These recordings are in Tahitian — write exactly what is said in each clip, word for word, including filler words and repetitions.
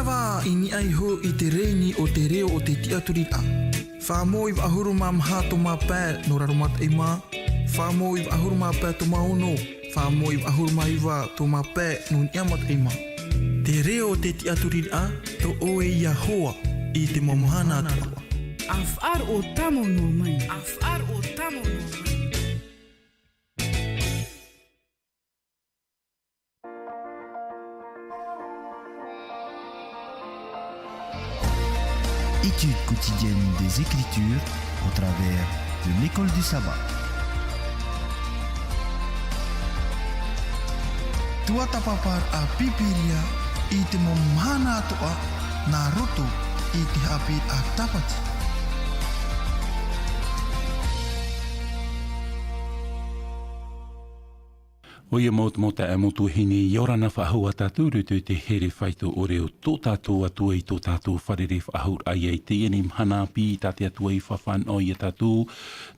Vā, i niʻa iho i te rēni o te reo o te tiʻaturiraʻa. Fā mau iva ʻahuru mā maha tō mā pae nō Raromataʻi mā, fā mau iva ʻahuru mā pae tō mā ono, fā mau iva ʻahuru mā iva tō mā pae nō Niʻa Mataʻi mā. Te reo o te tiʻaturiraʻa, tō ʻoe ia hoa i te mau mahana atoʻa. A faʻaroʻo tāmau noa mai. A faʻaroʻo tāmau noa mai. Étude quotidienne des Écritures au travers de l'école du sabbat. Tuatāpaparaʻa Pīpīria i te mau mahana atoʻa nā roto i te haʻapiʻiraʻa Tāpati. ʻOia mau te mau taeaʻe, mau tuahine, ʻia ora na faʻahou ā tātou i roto i te here faito ʻore o tō tātou Atua i tō tātou fārerei faʻahou raʻa i teie nei mahana ʻāpī, tā te Atua i faʻanaho ia tātou.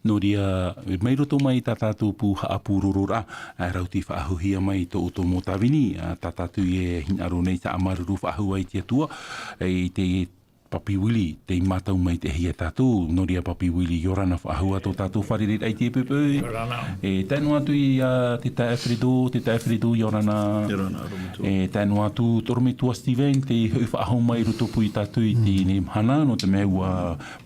Nō reira, mai roto mai tā tātou pū haʻapūrororaʻa, ʻa, rau tei faʻahouhia mai tō ʻoutou mau tāvini, ʻa, tā tātou e hinaʻaro nei, tē māuruuru faʻahou ai te Atua, i te Papi Willie, tei mātau mai te hia tātou, nō reira Papi Willie, ʻia ora na faʻahou ā tō tātou fārerei raʻa i teie poʻipoʻi. ʻIa ora na. E, tae noa atu i, ā, te taeaʻe Fredo, te taeaʻe Fredo, ʻia ora na. ʻIa ora na, ʻorometua. E, tae noa atu, te ʻorometua Steven, tei hoʻi faʻahou mai i roto pū ia tātou i teie nei mahana, nō te mea ʻua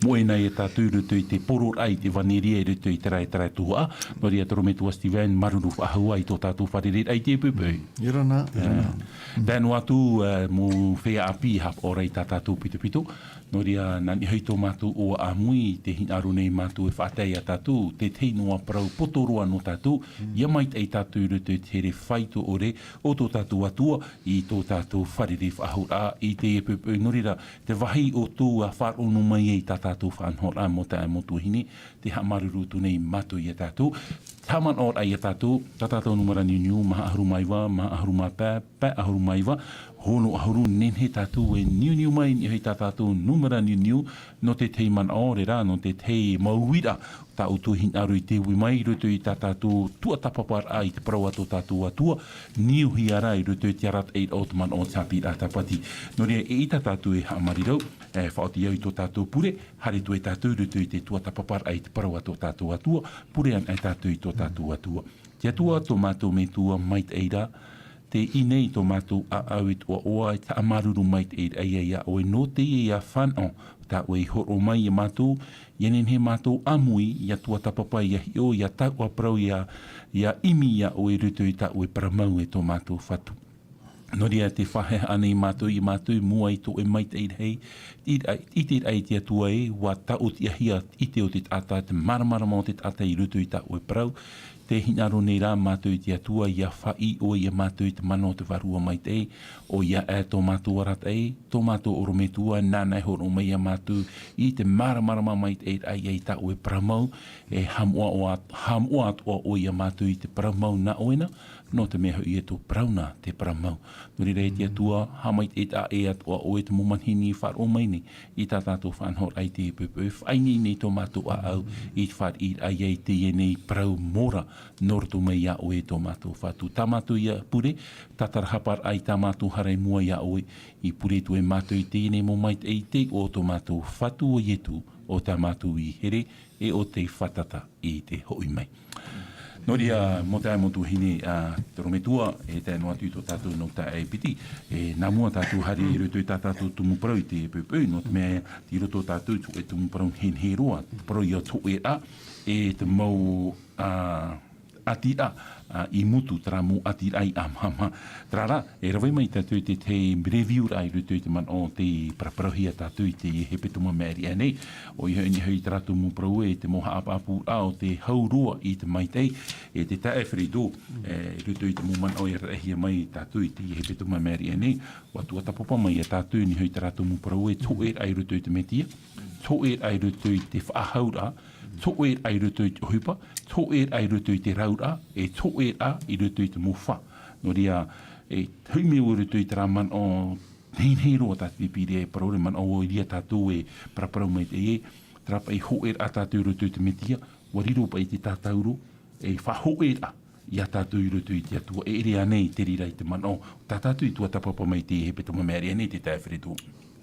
moʻe na ia tātou i roto i te poroʻraʻa i te ʻevaneria i roto i te raʻi, te raʻi tuhaʻa. Nō reira te ʻorometua Steven, māuruuru faʻahou ā i tō tātou fārerei raʻa i teie poʻipoʻi. ʻIa ora na, ʻia ora na. E, tae noa atu, e, mau feiā ʻāpī, haʻapaʻo ra i tā tātou pitopito. Nō reira, nā niʻa hoʻi tō mātou ʻoaʻoa ʻāmui, tē hinaʻaro nei mātou e faʻatae ia tātou, te tahi noa parau poto roa nō tātou, ʻia maitaʻi tātou i roto i te here faito ʻore o tō tātou Atua, i tō tātou fārerei faʻahou raʻa i teie poʻipoʻi. Nō reira, te vāhi ʻoutou e faʻaroʻo noa mai ai i tā tātou faʻanahoraʻa, mau taeaʻe, mau tuahine, tē haʻamāuruuru atu nei mātou ia tātou. Haʻamanaʻo ra ia tātou, tā tātou nūmera niuniu, maha ʻahuru mā iva, maha ʻahuru mā pae, pae ʻahuru mā iva, ono ʻahuru. Nehenehe tātou e niuniu mai, i niʻa hoʻi tā tātou nūmera niuniu, nō te tahi manaʻo, reira, nō te tahi mau uiraʻa tā ʻoutou e hinaʻaro i te ui mai i roto i tā tātou tuatāpaparaʻa i te parau a tō tātou Atua, niuhia ra i roto i te arataʻiraʻa o te manaʻo o te haʻapiʻiraʻa Tāpati. Nō reira, eʻita tātou e haʻamāuruuru, e faʻaoti au i tō tātou pure, haere atu ai tātou i roto i te tuatāpaparaʻa i te parau a tō tātou Atua, pure anaʻe tātou i tō tātou Atua. Te Atua, tō mātou Metua maitaʻi ra, tei ʻī nei tō mātou ʻāʻau e te ʻoaʻoa, e te haʻamāuruuru maitaʻi ra ia iā ʻoe nō teie fānaʻo, tā ʻoe i hōroʻa mai ia mātou, ʻia nehenehe mātou ʻāmui, ʻia tuatāpapa, ʻia hiʻo, ʻia tauturu parau, ʻia, ʻia ʻimi iā ʻoe i roto i tā ʻoe parau mau, e tō mātou Fatu. Nō reira, tē fāhehaʻa nei mātou ia mātou i mua i tō ʻoe maitaʻi rahi, i, i, ʻiteraʻa i te Atua ē, ʻua tāʻotiʻahia te ʻite o te taʻata, te māramarama o te taʻata i roto i tā ʻoe parau. Tē hinaʻaro nei rā mātou i te Atua, ʻia faʻaʻī ʻoe ia mātou i te mana o te Vārua Maitaʻi, ʻoia hoʻi tō mātou arataʻi, tō mātou ʻorometua, nāna e hōroʻa mai ia mātou i te māramarama maitaʻi raʻa ia i tā ʻoe parau mau, e haʻamoʻa, haʻamoʻa atoʻa ʻoe ia mātou i te parau mau nā ʻoe na, nō te mea hoʻi e tō parau na te parau mau. Nō reira, e te Atua, haʻamaitaʻi atoʻa ē atoʻa ʻoe te mau manihini i faʻaroʻo mai nei i tā tātou faʻanahoraʻa i teie poʻipoʻi, faʻaineine tō mātou ʻāʻau i te fāriʻiraʻa i teie nei parau mau ra nō roto mai iā ʻoe, tō mātou Fatu. Tā mātou ia pure, tātarahaparaʻa i tā mātou hara i mua iā ʻoe, i pure atu ai mātou i teie nei mau maitaʻi i te iʻoa o tō mātou Fatu ʻo Ietu, ʻo tā mātou i here, e ʻo tei fātata i te hoʻi mai. Nō reira, mau taeaʻe, mau tuahine, ā, te ʻorometua, e tae noa atu i tō tātou nau taeaʻe piti, e, nā mua tātou haere i roto i tā tātou tumu parau i teie poʻipoʻi, nō te mea, tei roto tātou i te hōʻē tumu parau nehenehe roa, te parau ia te hōʻēraʻa, e te mau, ā, ʻātiraʻa, ā, i Mutu, terā mau ʻātiraʻa i Āmahama. Terā rā, e rave mai tātou i te tahi review-raʻa i roto i te manaʻo tei paraparauhia tātou i teie hepetoma i maʻiri aʻe nei. ʻOia hoʻi, i niʻa hoʻi i terā tumu parau ē, te mau haʻapāpūraʻa o te hau roa i te maitaʻi, e te taeaʻe Fredo, e, i roto i te mau manaʻo i arataʻihia mai ia tātou i teie hepetoma i maʻiri aʻe nei, ʻua tuatāpapa mai ia tātou i niʻa hoʻi i terā tumu parau ē, te hōʻēraʻa i roto i te Metia, te hōʻēraʻa i roto i te faʻahauraʻa, te hōʻēraʻa i roto i te ʻohipa, te hōʻēraʻa i roto i te rauraʻa, e te hōʻēraʻa i roto i te mau fā. Nō reira, e, te hoʻi mai vau i roto i terā manaʻo nehenehe roa tā te Pīpīria e parau ra, manaʻo vau i reira tātou e paraparau mai i teie, terā paʻi hōʻēraʻa tātou i roto i te Metia, ʻua riro paʻi te tātauro, e faʻahōʻēraʻa, iā tātou i roto i te Atua, e ʻere ānei te reira i te manaʻo tā tātou i tuatāpapa mai i te hepetoma, mea ʻere ānei te taeaʻe Alfredo?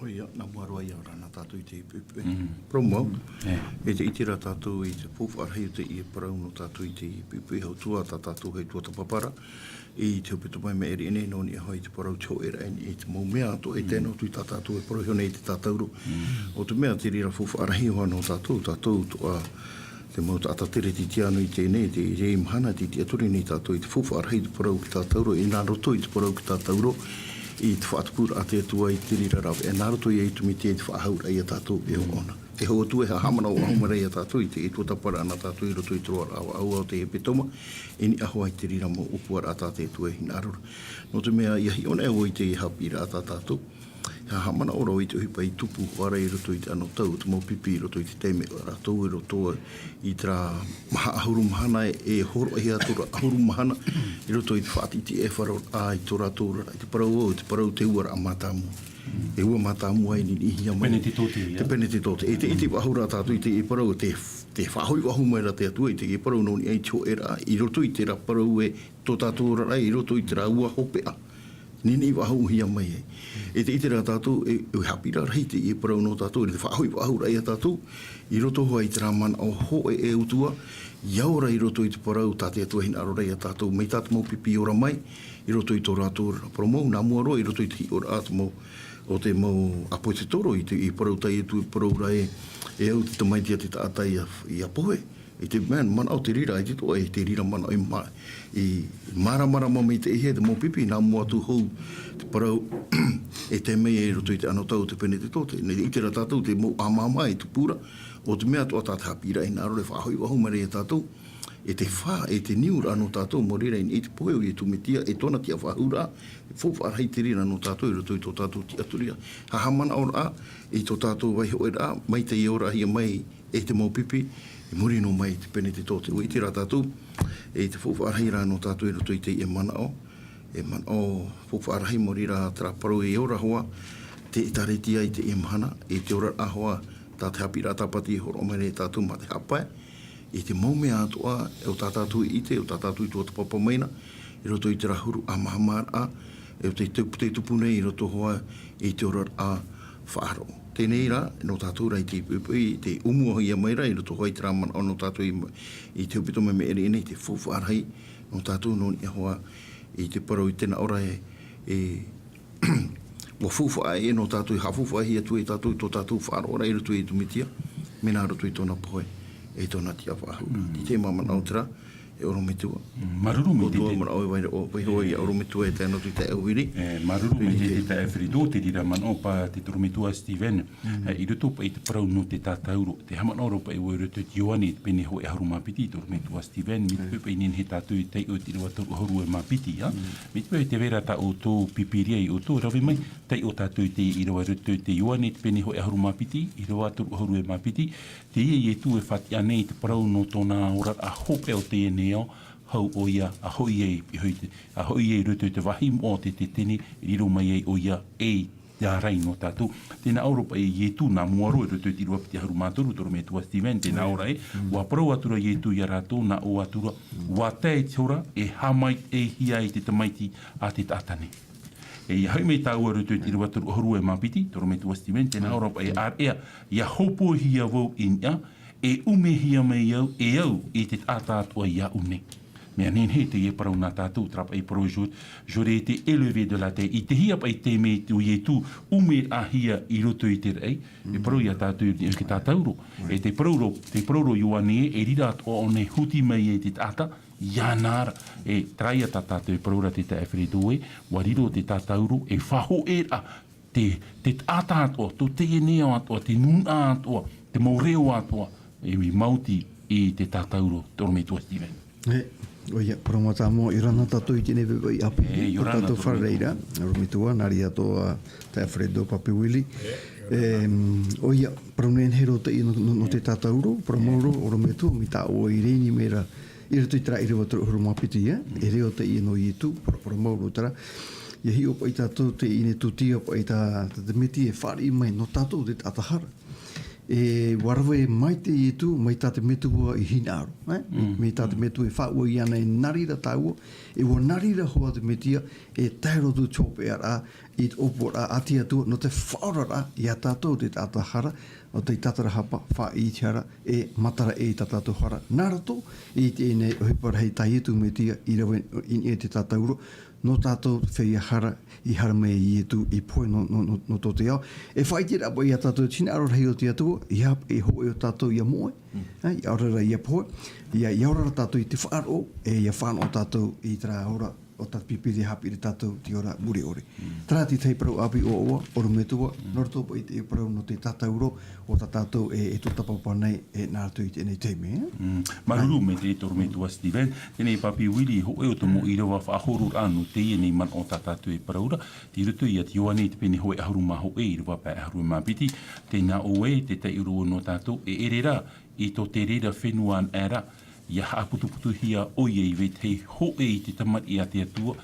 ʻOia, nā mua roa ia ora na tātou i te ipuipuʻe. Parau mau, e te ʻite ra tātou i te faufaʻa rahi o teie parau nō tātou i te ipuipuʻe, hau atu ā tā tātou hei tuatāpapa ra i te hepetoma, mea ʻere ānei nō niʻa hoʻi i te parau te hōʻē raʻa i niʻa i te mau mea atoʻa e tae noa atu i tā tātou e parau iho nei i te tātauro. ʻO te mea te reira faufaʻa rahi hoʻi nō tātou, tātou atoʻa te mau taʻata tere tītiano i teie nei, te reira mahana, te tiʻaturi nei tātou i te faufaʻa rahi te parau ki te tātauro, e nā roto i te parau ki te tātauro, i te faʻatupuraʻa a te Atua i te reira rave, e nā roto ia i te Metia i te faʻahauraʻa ia tātou e ʻōna. E hau atu e haʻamanaʻo faʻahou mai ra ia tātou i te tuatāpaparaʻa nā tātou i roto i te roaraʻa faʻahou o te hepetoma, i niʻa hoʻi i te reira mau ʻōpuaraʻa tā te Atua e hinaʻaro ra. Nō te mea, ʻia hiʻo nei vau i te haʻapiʻiraʻa tā tātou, e haʻamanaʻo ra vau i te ʻohipa i tupu hoʻi ra i roto i te anotau o te mau pipi i roto i te taime o rātou i roto i terā maha ʻahuru mahana e, e hōroʻahia atu ra ʻahuru mahana i roto i te faʻatiʻetiʻe e faʻaroʻo ai tō rātou oraraʻa, i te parau, i te parau te uaraʻa mātāmua. E ua mātāmua e niʻinihia mai. Penetetote, ia. Te Penetetote. E te, i te faʻahou ra tātou i te, i parau, te, te faʻahoʻi faʻahou mai ra te Atua i te, i parau nō niʻa i te hōʻēraʻa, i roto i terā parau e tō tātou oraraʻa, i roto i terā ua hopeʻa. Niʻiniʻi faʻahouhia mai ai. E te, i terā tātou, e, e haʻapiʻiraʻa rahi te, e parau nō tātou, e te faʻahoʻi faʻahou ra ia tātou, i roto hoʻi i terā manaʻo hōʻē e utuā, ʻia ora i roto i te parau tā te Atua e hinaʻaro ra ia tātou, mai tā te mau pipi ora mai, i roto i tō rātou oraraʻa. Parau mau, nā mua roa, i roto i te hiʻoraʻa te mau, o te mau ʻāpōsetolo, i te, i parau tā Ietu e parau ra ē, e au te Tamaiti a te taʻata ʻia, ʻia pohe. I te mea, manaʻo te reira, i te toʻa, i te reira manaʻo i mā-, i māramarama mai te ʻēhia te mau pipi, nā mua atu hoʻi te parau, e tae mai i roto i te anotau o te Penetetote. Nā, i terā tātou te mau ʻāmāmā e tupu ra, ʻo te mea atoʻa tā te haʻapiʻiraʻa e hinaʻaro ra e faʻahoʻi faʻahou mai ra ia tātou, e te fā, e te niuraʻa nō tātou, mau reira i niʻa i te pohe o Ietu Metia, e tōna tiʻafaʻahouraʻa, e faufaʻa rahi te reira nō tātou, i roto i tō tātou tiʻaturiraʻa. Haʻamanaʻoraʻa, i tō tātou vaihoʻoraʻa, mai tei orahia mai, e te mau pipi, i muri noa mai i te Penetetote. ʻUa ʻite rā tātou, e te faufaʻa rahi rā nō tātou i roto i teie manaʻo, e manaʻo faufaʻa rahi mau reira terā parau e ora hoʻi, te ʻĒtārētia i teie mahana, e te oraraʻa hoʻi, tā te haʻapiʻiraʻa Tāpati e hōroʻa mai nei ia tātou mā te haʻapae, i te mau mea atoʻa, o tā tātou i ʻite, o tā tātou i tuatāpapa mai na, i roto i terā huru ʻāmāmāraʻa, e o te tupu, te tupu nei i roto hoʻi i te oraraʻa faʻaroʻo. Teie rā, nō tātou rā i te ipuipuʻe, i te ʻōmuahia mai ra, i roto hoʻi i terā manaʻo nō tātou i, i te hepetoma, mea ʻere ānei te faufaʻa rahi, nō tātou nō niʻa hoʻi i te parau i te nā ʻō ra e, e, ʻua faufaʻa e nō tātou, e haʻafaufaʻahia atu e tātou, tō tātou faʻaroʻoraʻa i roto i Ietu Metia, mea nā roto i tōna pohe, e tōna tiʻafaʻahouraʻa. Mm. Te manaʻo terā, e ʻorometua. Mm, māuruuru maitaʻi. ʻO te manaʻo e vai, ʻo, vai hoʻi ia ʻorometua e tae noa atu i te taeaʻe Willy. E, māuruuru maitaʻi te taeaʻe Alfredo, te reira manaʻo paʻi te ʻorometua Steven. Mm. E, i roto paʻi i te parau nō te tātauro, tē haʻamanaʻo ra paʻi vau i roto i te Ioane, te pene hōʻē ʻahuru mā piti, te ʻorometua Steven, mai te peu paʻi e nehenehe tātou i te taiʻo i te ʻīrava toru ʻahuru e mā piti, ā. Mm. Mai te peu tē vai ra tā ʻoutou Bibilia ia ʻoutou, rave mai, taiʻo tātou i te ʻīrava i roto i te Ioane, te pene hōʻē ʻahuru mā piti, ʻīrava toru ʻahuru e mā piti, teie Ietu e faʻatiʻa nei i te parau nō tōna oraraʻa hopeʻa o teie nei ao, hau ʻoia, a hoʻi ai, i hoʻi te, a hoʻi ai i roto i te vāhi moʻa o te, te tētene, riro mai ai ʻoia, e te ārai nō tātou. Tē nā ʻō ra paʻi Ietu nā mua roa i roto i te ʻīrava piti ʻahuru mā toru, te ʻorometua Steven, tē nā ʻō ra ē, ʻua parau atu ra Ietu ia rātou, nā ʻō atu ra, ʻua tae te hora, e haʻamaitaʻihia ai te Tamaiti a te taʻata nei. E ʻia hoʻi mai tāua i roto i te ʻīrava toru ʻahuru e mā piti, te ʻorometua Steven, tē nā ʻō ra paʻi, ʻāreʻa, ʻia hōpoihia vau i niʻa, e ʻumehia mai au, e au, i te taʻata atoʻa iāʻu nei. Mea nehenehe teie parau nā tātou, terā paʻi parau, je, j'aurai été élevé de la terre. I te hia paʻi te mea o Ietu, ʻumeraʻahia i roto i te raʻi, e parau ia tātou i te tātauro. E te parau ra, te parau ra Ioane, e reira atoʻa ʻōna e huti mai ai te taʻata, iāna ra. E terā ia tā tātou e parau ra te taeaʻe Alfredo ē, ʻua riro te tātauro, e faʻahoʻiraʻa, te, te taʻata atoʻa, tō teie nei ao atoʻa, te nūnaʻa atoʻa, te mau reo atoʻa, e, i maoti i te tātauro, te ʻorometua Steven. E, ʻoia, parau mātāmua, ʻia ora na tātou i teie nei poʻipoʻi ʻāpī, e, ʻia ora na tātou fārereiraʻa, ʻorometua, nā reira atoʻa, ā, te taeaʻe Alfredo Papi Willy. E, ʻoia, parau nehenehe roa teie nō, nō, nō te tātauro, parau mau roa, ʻorometua, mai tā ʻoe i rēni mai ra, i roto i terā ʻīrava toru ʻahuru mā piti, ā, e reo teie nō Ietu, parau, parau mau roa terā. ʻIa hiʻo paʻi tātou teie nei tūtia paʻi tā, tā te Metia e fāriʻi mai nō tātou te taʻata hara. E ʻua rave maitaʻi Ietu mai tā te metua i hinaʻaro, e? Mai tā te metua e faʻaʻua iāna e nā reira tāua, e ʻua nā reira hoʻi te Metia, e tae roa atu te hopeʻaraʻa i te ʻōpuaraʻa a te Atua, nō te faʻaoraraʻa iā tātou te taʻata hara, nō te tātarahapa faʻaʻitehara, e matara ʻē i tā tātou hara. Nā roto i teie nei ʻohipa rahi tā Ietu Metia i rave i niʻa i te tātauro, nō tātou te feiā hara i haere mai iā Ietu i pohe nō, nō, nō, nō tō te ao. E faʻaʻiteraʻa paʻi iā tātou te hinaʻaro rahi o te Atua, ʻeiaha paʻi hōʻē ʻo tātou ʻia moʻe, e, ʻia ora ra ʻia pohe, ʻia, ʻia ora ra tātou i te faʻaroʻo, e ʻia fānaʻo tātou i terā ora o tā te Pīpīria e haʻapiʻi ra iā tātou te ora mure ʻore. Terā te tahi parau ʻāpī ʻoaʻoa, ʻorometua, nō roto paʻi i te parau nō te tātauro, ʻo tā tātou e, e tūtapapa nei, e nā roto i teie nei taime, e? Mm. Māuruuru maitaʻi e te ʻorometua Steven, teie nei Papi Willie, hōʻē ʻo te mau ʻīrava faʻahororaʻa nō teie nei manaʻo tā tātou e parau ra, tei roto ia i te Ioane i te pene hōʻē ʻahuru mā hōʻē, ʻīrava pae ʻahuru mā piti, tē nā ʻō e te taiʻo ra nō tātou, e ʻere rā, i tō te reira fenua anaʻe ra, ʻia haʻaputuputuhia ʻoia i vetahi hōʻē i te tamariʻi a te Atua,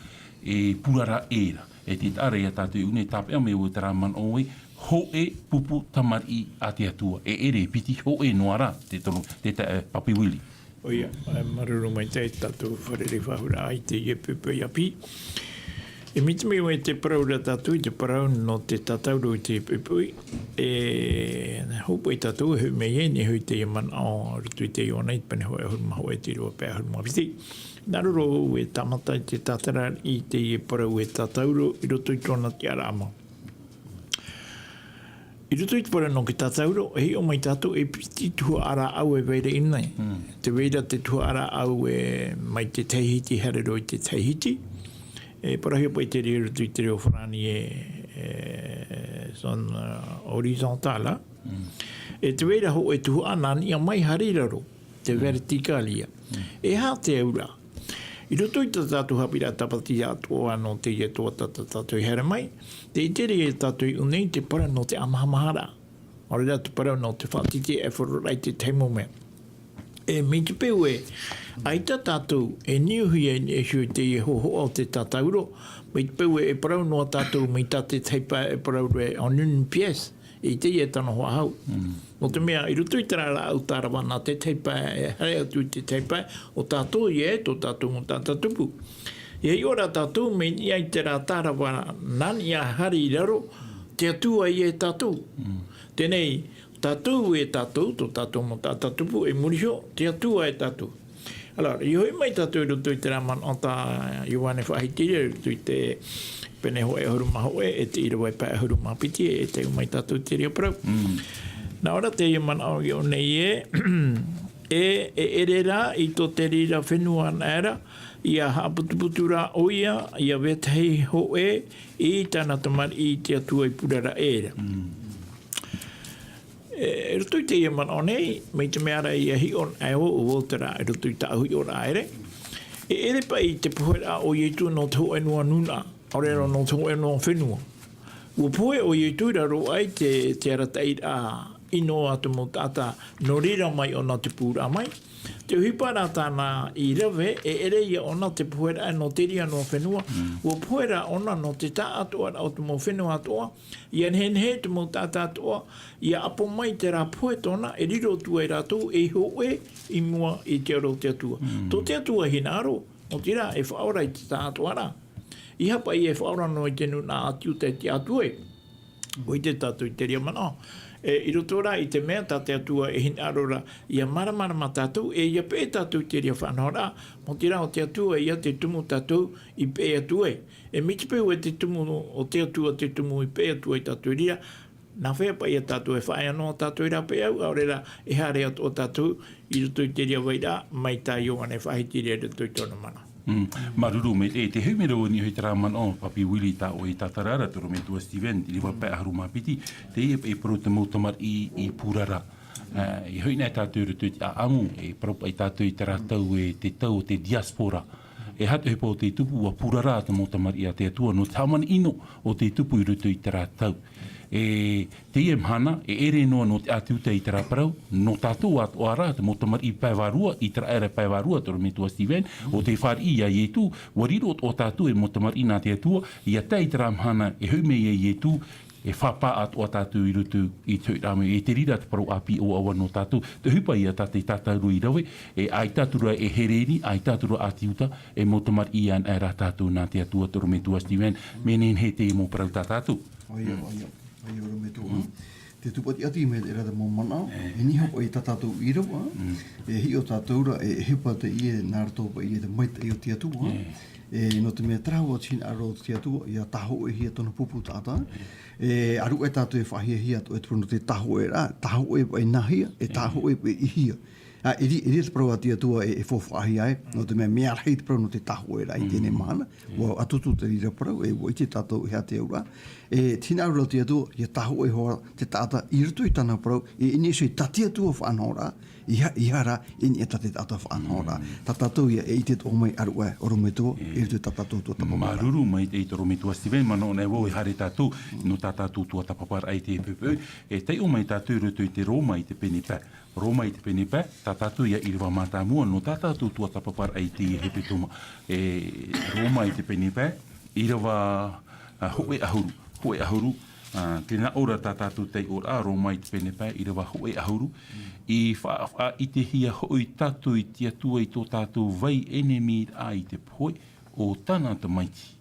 e purara ʻē ra. E te taʻa ra iā tātou i ʻō nei, tāpeʻa mai vau terā manaʻo ē, hōʻē pupu tamariʻi a te Atua. E ʻere, piti hōʻē noa ra, te tono, te ta-, e, Papi Willie. ʻOia, e, māuruuru maitaʻi tātou fārerei faʻahou ra i teie poʻipoʻi ʻāpī. E mai te mea ē te parau ra tātou, i te parau nō te tātauro i te poʻipoʻi. E hōpoi tātou, e hoʻi mai e nehenehe i teie manaʻo, i roto i te Ioane, i te pene hōʻē ʻahuru mā hōʻē, te ʻīrava pae ʻahuru mā piti. Nā riro e tāmata i te tātararaʻa i teie parau e tātauro, i roto i tōna tiʻaraʻa mau. I roto i te parau nō te tātauro, e hiʻo mai tātou e piti tuhaʻa rāʻau e vai ra i ʻō nei. Mm. Tē vai ra te tuhaʻa rāʻau e mai te tahi hiti, haere roa i te tahi hiti. E parauhia paʻi te reo i roto i te reo farāni e, e, zone, e, horizontale. Mm. E tē vai ra hōʻē tuhaʻa nā niʻa mai haere i raro. Te vertical ia. Mm. E aha te auraʻa? I roto i tā tātou haʻapiʻiraʻa tāpati atoʻa nō teie tuhaʻa tā tātou e haere mai, tē ʻite ra tātou i ʻō nei te parau nō te ʻāmahamaharaʻa. ʻAore rā te parau nō te faʻatitiʻaifaro i te tahi mau mea. E mai te peu ē, ʻaita tātou e niuhia i niʻa iho i teie hōhoʻa o te tātauro, mai te peu ē e parau noa tātou mai tā te tahi pae e parau ra en une pièce, i teie tano faʻahou. Mm. Nō te mea, i roto i terā rāʻau tārava nā te tahi pae, e haere atu i te tahi pae, ʻo tātou ia e tō tātou mau taʻata tupu. ʻIa hiʻo ra tātou mai niʻa i terā tārava nā niʻa haere i raro, te Atua ia e tātou. Mm. Teie nei, tātou e tātou, tō tātou mau taʻata tupu, e muri iho, te Atua e tātou. Alors, ʻia hoʻi mai tātou i roto i terā manaʻo tā Ioane Faʻahitiraʻa, i roto i te pene hōʻē ʻahuru mā hōʻē, e te ʻīrava pae ʻahuru mā piti, e taiʻo mai tātou i te reira parau. Mm. Nā ʻō ra teie manaʻo i ʻō nei ē, e, e ʻere rā i tō te reira fenua anaʻe ra, ʻia haʻaputuputu rā ʻoia, ʻia vetahi hōʻē, i tāna tamariʻi i te Atua i purara ʻē ra. Mm. E, i roto i teie manaʻo nei, mai te mea ra ʻia hiʻo, e ʻo, ʻo vau terā, i roto i tāʻu hiʻoraʻa ʻere. E ʻere paʻi te poheraʻa o Ietu nō te hōʻē noa nūnaʻa, ʻaore rā nō te hōʻē noa fenua. ʻUa pohe ʻo Ietu i raro aʻe i te, te arataʻiraʻa ʻino a te mau taʻata, nō reira mai ʻōna te pūraʻa mai. Te ʻohipa rā tāna i rave, e ʻere ïa ʻōna te poheraʻa nō te reira noa fenua. Mm. ʻUa pohe rā ʻōna nō te taʻatoʻaraʻa o te mau fenua atoʻa, ʻia nehenehe te mau taʻata atoʻa, ʻia ʻapo mai terā pohe tōna, e riro atu ai rātou ei hōʻē i mua i te aro o te Atua. Mm. Tō te Atua e hinaʻaro, nō te reira e faʻaora i te taʻatoʻaraʻa. ʻEiaha paʻi e faʻaora noa i te nūnaʻa ʻĀti Iuta e tiʻa atu ai. ʻUa ʻite tātou i te reira manaʻo. E, i roto rā i te mea tā te Atua e hinaʻaro ra, ʻia māramarama tātou, e ʻia peʻe tātou i te reira faʻanahoraʻa, nō te reira ʻo te Atua ïa te tumu tātou i peʻe atu ai. E mai te peu ē te tumu o te Atua, te tumu i peʻe atu ai tātou i reira, nā hea paʻi ïa tātou e faʻaea noa tātou i rāpae au, ʻaore rā e haere atoʻa tātou i roto i te reira vairaʻa, mai tā Ioane Faʻahitiraʻa i roto i tōna manaʻo. Mm. Māuruuru maitaʻi, e te hoʻi mai ra vau i niʻa i terā manaʻo, Papi Willie, tā ʻoe i tātara ra, te ʻorometua Steven, ʻīrava pae ʻahuru mā piti, teie e parau te mau tamariʻi i, i purara. Ā, e hoʻi nei tātou i roto i te ʻāʻamu, e parau paʻi tātou i terā tau, e te tau o te diaspora. E aha te ʻohipa o te tupu, ʻua purara te mau tamariʻi a te Atua, nō te hāmani ʻino o te tupu i roto i terā tau. E teie mahana, e ʻere noa nō te ʻĀti Iuta i terā parau, nō tātou atoʻa rā, te mau tamariʻi pae vārua, ʻĪteraʻera pae vārua, te ʻorometua Steven, ʻo tē fāriʻi iā Ietu, ʻua riro atoʻa tātou e mau tamariʻi nā te Atua, ʻia tae i terā mahana, e hoʻi mai ai Ietu, E faʻapaʻatoʻa tātou i roto i te hoʻiraʻa mai, e te reira te parau ʻāpī ʻoaʻoa nō tātou, te ʻohipa ia tā te tātauro i rave, e ʻaita atu ra e Hereni, ʻaita atu ra ʻāti Iuta, e mau tamariʻi anaʻe rā tātou nā te Atua, te ʻorometua Steven, mea nehenehe teie mau parau tā tātou. ʻOia, ʻoia, ʻoia, ʻorometua. Te tūpati atu i mea te reira te mau manaʻo, e niʻa hoʻi tā tātou ʻīrava, e hiʻo tātou ra, e ʻohipa teie nā roto paʻi i te maitaʻi o te Atua. E, nō te mea terā hoʻi te hinaʻaro o te Atua, ʻia tāhōʻēhia tōna pupu taʻata. E, ʻaruʻe tātou e faʻahiahia atoʻa e te parau nō te tāhōʻēraʻa, tāhōʻē paʻi nāhea, e tāhōʻē paʻi i hea. Ā, e ri-, e riro te parau a te Atua e, e faufaʻahia ai, nō te mea mea rahi te parau nō te tāhōʻēraʻa i teie nei mahana. ʻUa atutu te reira parau, e ʻua ʻite tātou e aha te auraʻa. E, te hinaʻaro o te Atua, ʻia tāhōʻē hoʻi te taʻata i roto i tāna parau, e, i niʻa iho i tā te Atua faʻanahoraʻa, ʻeiaha, ʻeiaha rā, i niʻa i tā te taʻata faʻanahoraʻa. Tā tātou ïa e ʻite atoʻa mai ʻaruʻe, ʻorometua, i roto i tā tātou tuatāpaparaʻa. Māuruuru maitaʻi te ʻorometua Steven, manaʻo nei vau e haere tātou, nō tā tātou tuatāpaparaʻa i teie poʻipoʻi, e taiʻo mai tātou i roto i te Roma i te pene pae. Roma i te pene pae, tā tātou ïa ʻīrava mātāmua, nō tā tātou tuatāpaparaʻa i teie hepetoma. E, Roma i te pene pae, ʻīrava, ā, hōʻē ʻahuru, hōʻē ʻahuru, ā, tē nā ʻō ra tā tātou taiʻoraʻa, Roma i te pene pae, ʻīrava hōʻē ʻahuru, i faʻa-, faʻaʻitehia hoʻi tātou i te Atua i tō tātou vai ʻenemiraʻa i te pohe o tāna Tamaiti.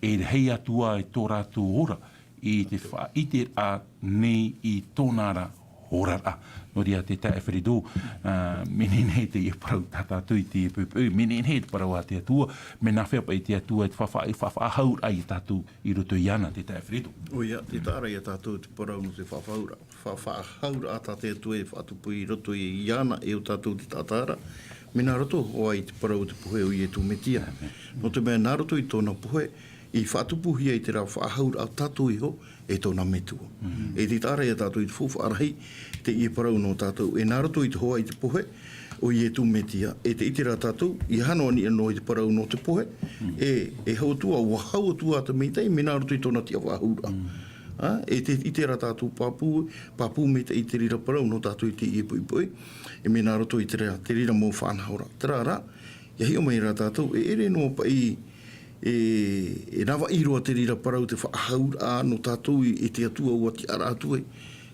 E rahi atu ā i tō rātou ora, i te faʻaʻiteraʻa nei i tōna ra oraraʻa. Nō reira te taeaʻe Fredo, ā, mea nehenehe teie parau tā tātou i teie poʻipoʻi, mea nehenehe te parau a te Atua, mea nāfea paʻi te Atua e te faʻa-, faʻa-, faʻahauraʻa ia tātou i roto iāna, te taeaʻe Fredo. ʻOia, tē taʻa ra ia tātou te parau nō te faʻahauraʻa, faʻa-, faʻahauraʻa tā te Atua e faʻatupu i roto iāna e ʻo tātou te taʻata ra, mea nā roto hoʻi i te parau o te pohe o Ietu Metia. Nō te mea nā roto i tōna pohe, i faʻatupuhia ai terā faʻahauraʻa o tātou iho e tōna Metua. E tē taʻa ra ia tātou i te faufaʻa rahi, teie parau nō tātou, e nā roto i te hoa i te pohe o Ietu Metia, e tē ʻite ra tātou, ʻeiaha noa niʻa noa i te parau nō te pohe, e, e hau atu ā, ʻua hau atu ā te maitaʻi, mea nā roto i tōna tiʻafaʻahouraʻa. Ā, e tē ʻite ra tātou pāpū, pāpū maitaʻi i te reira parau nō tātou i teie poʻipoʻi, e mea nā roto i te reira, te reira mau faʻanahoraʻa. Terā rā, ʻia hiʻo mai ra tātou, e ʻere noa paʻi, e, e ravaʻi roa te reira parau te faʻahauraʻa nō tātou i, i te Atua ʻua tiʻaraʻa atu ai.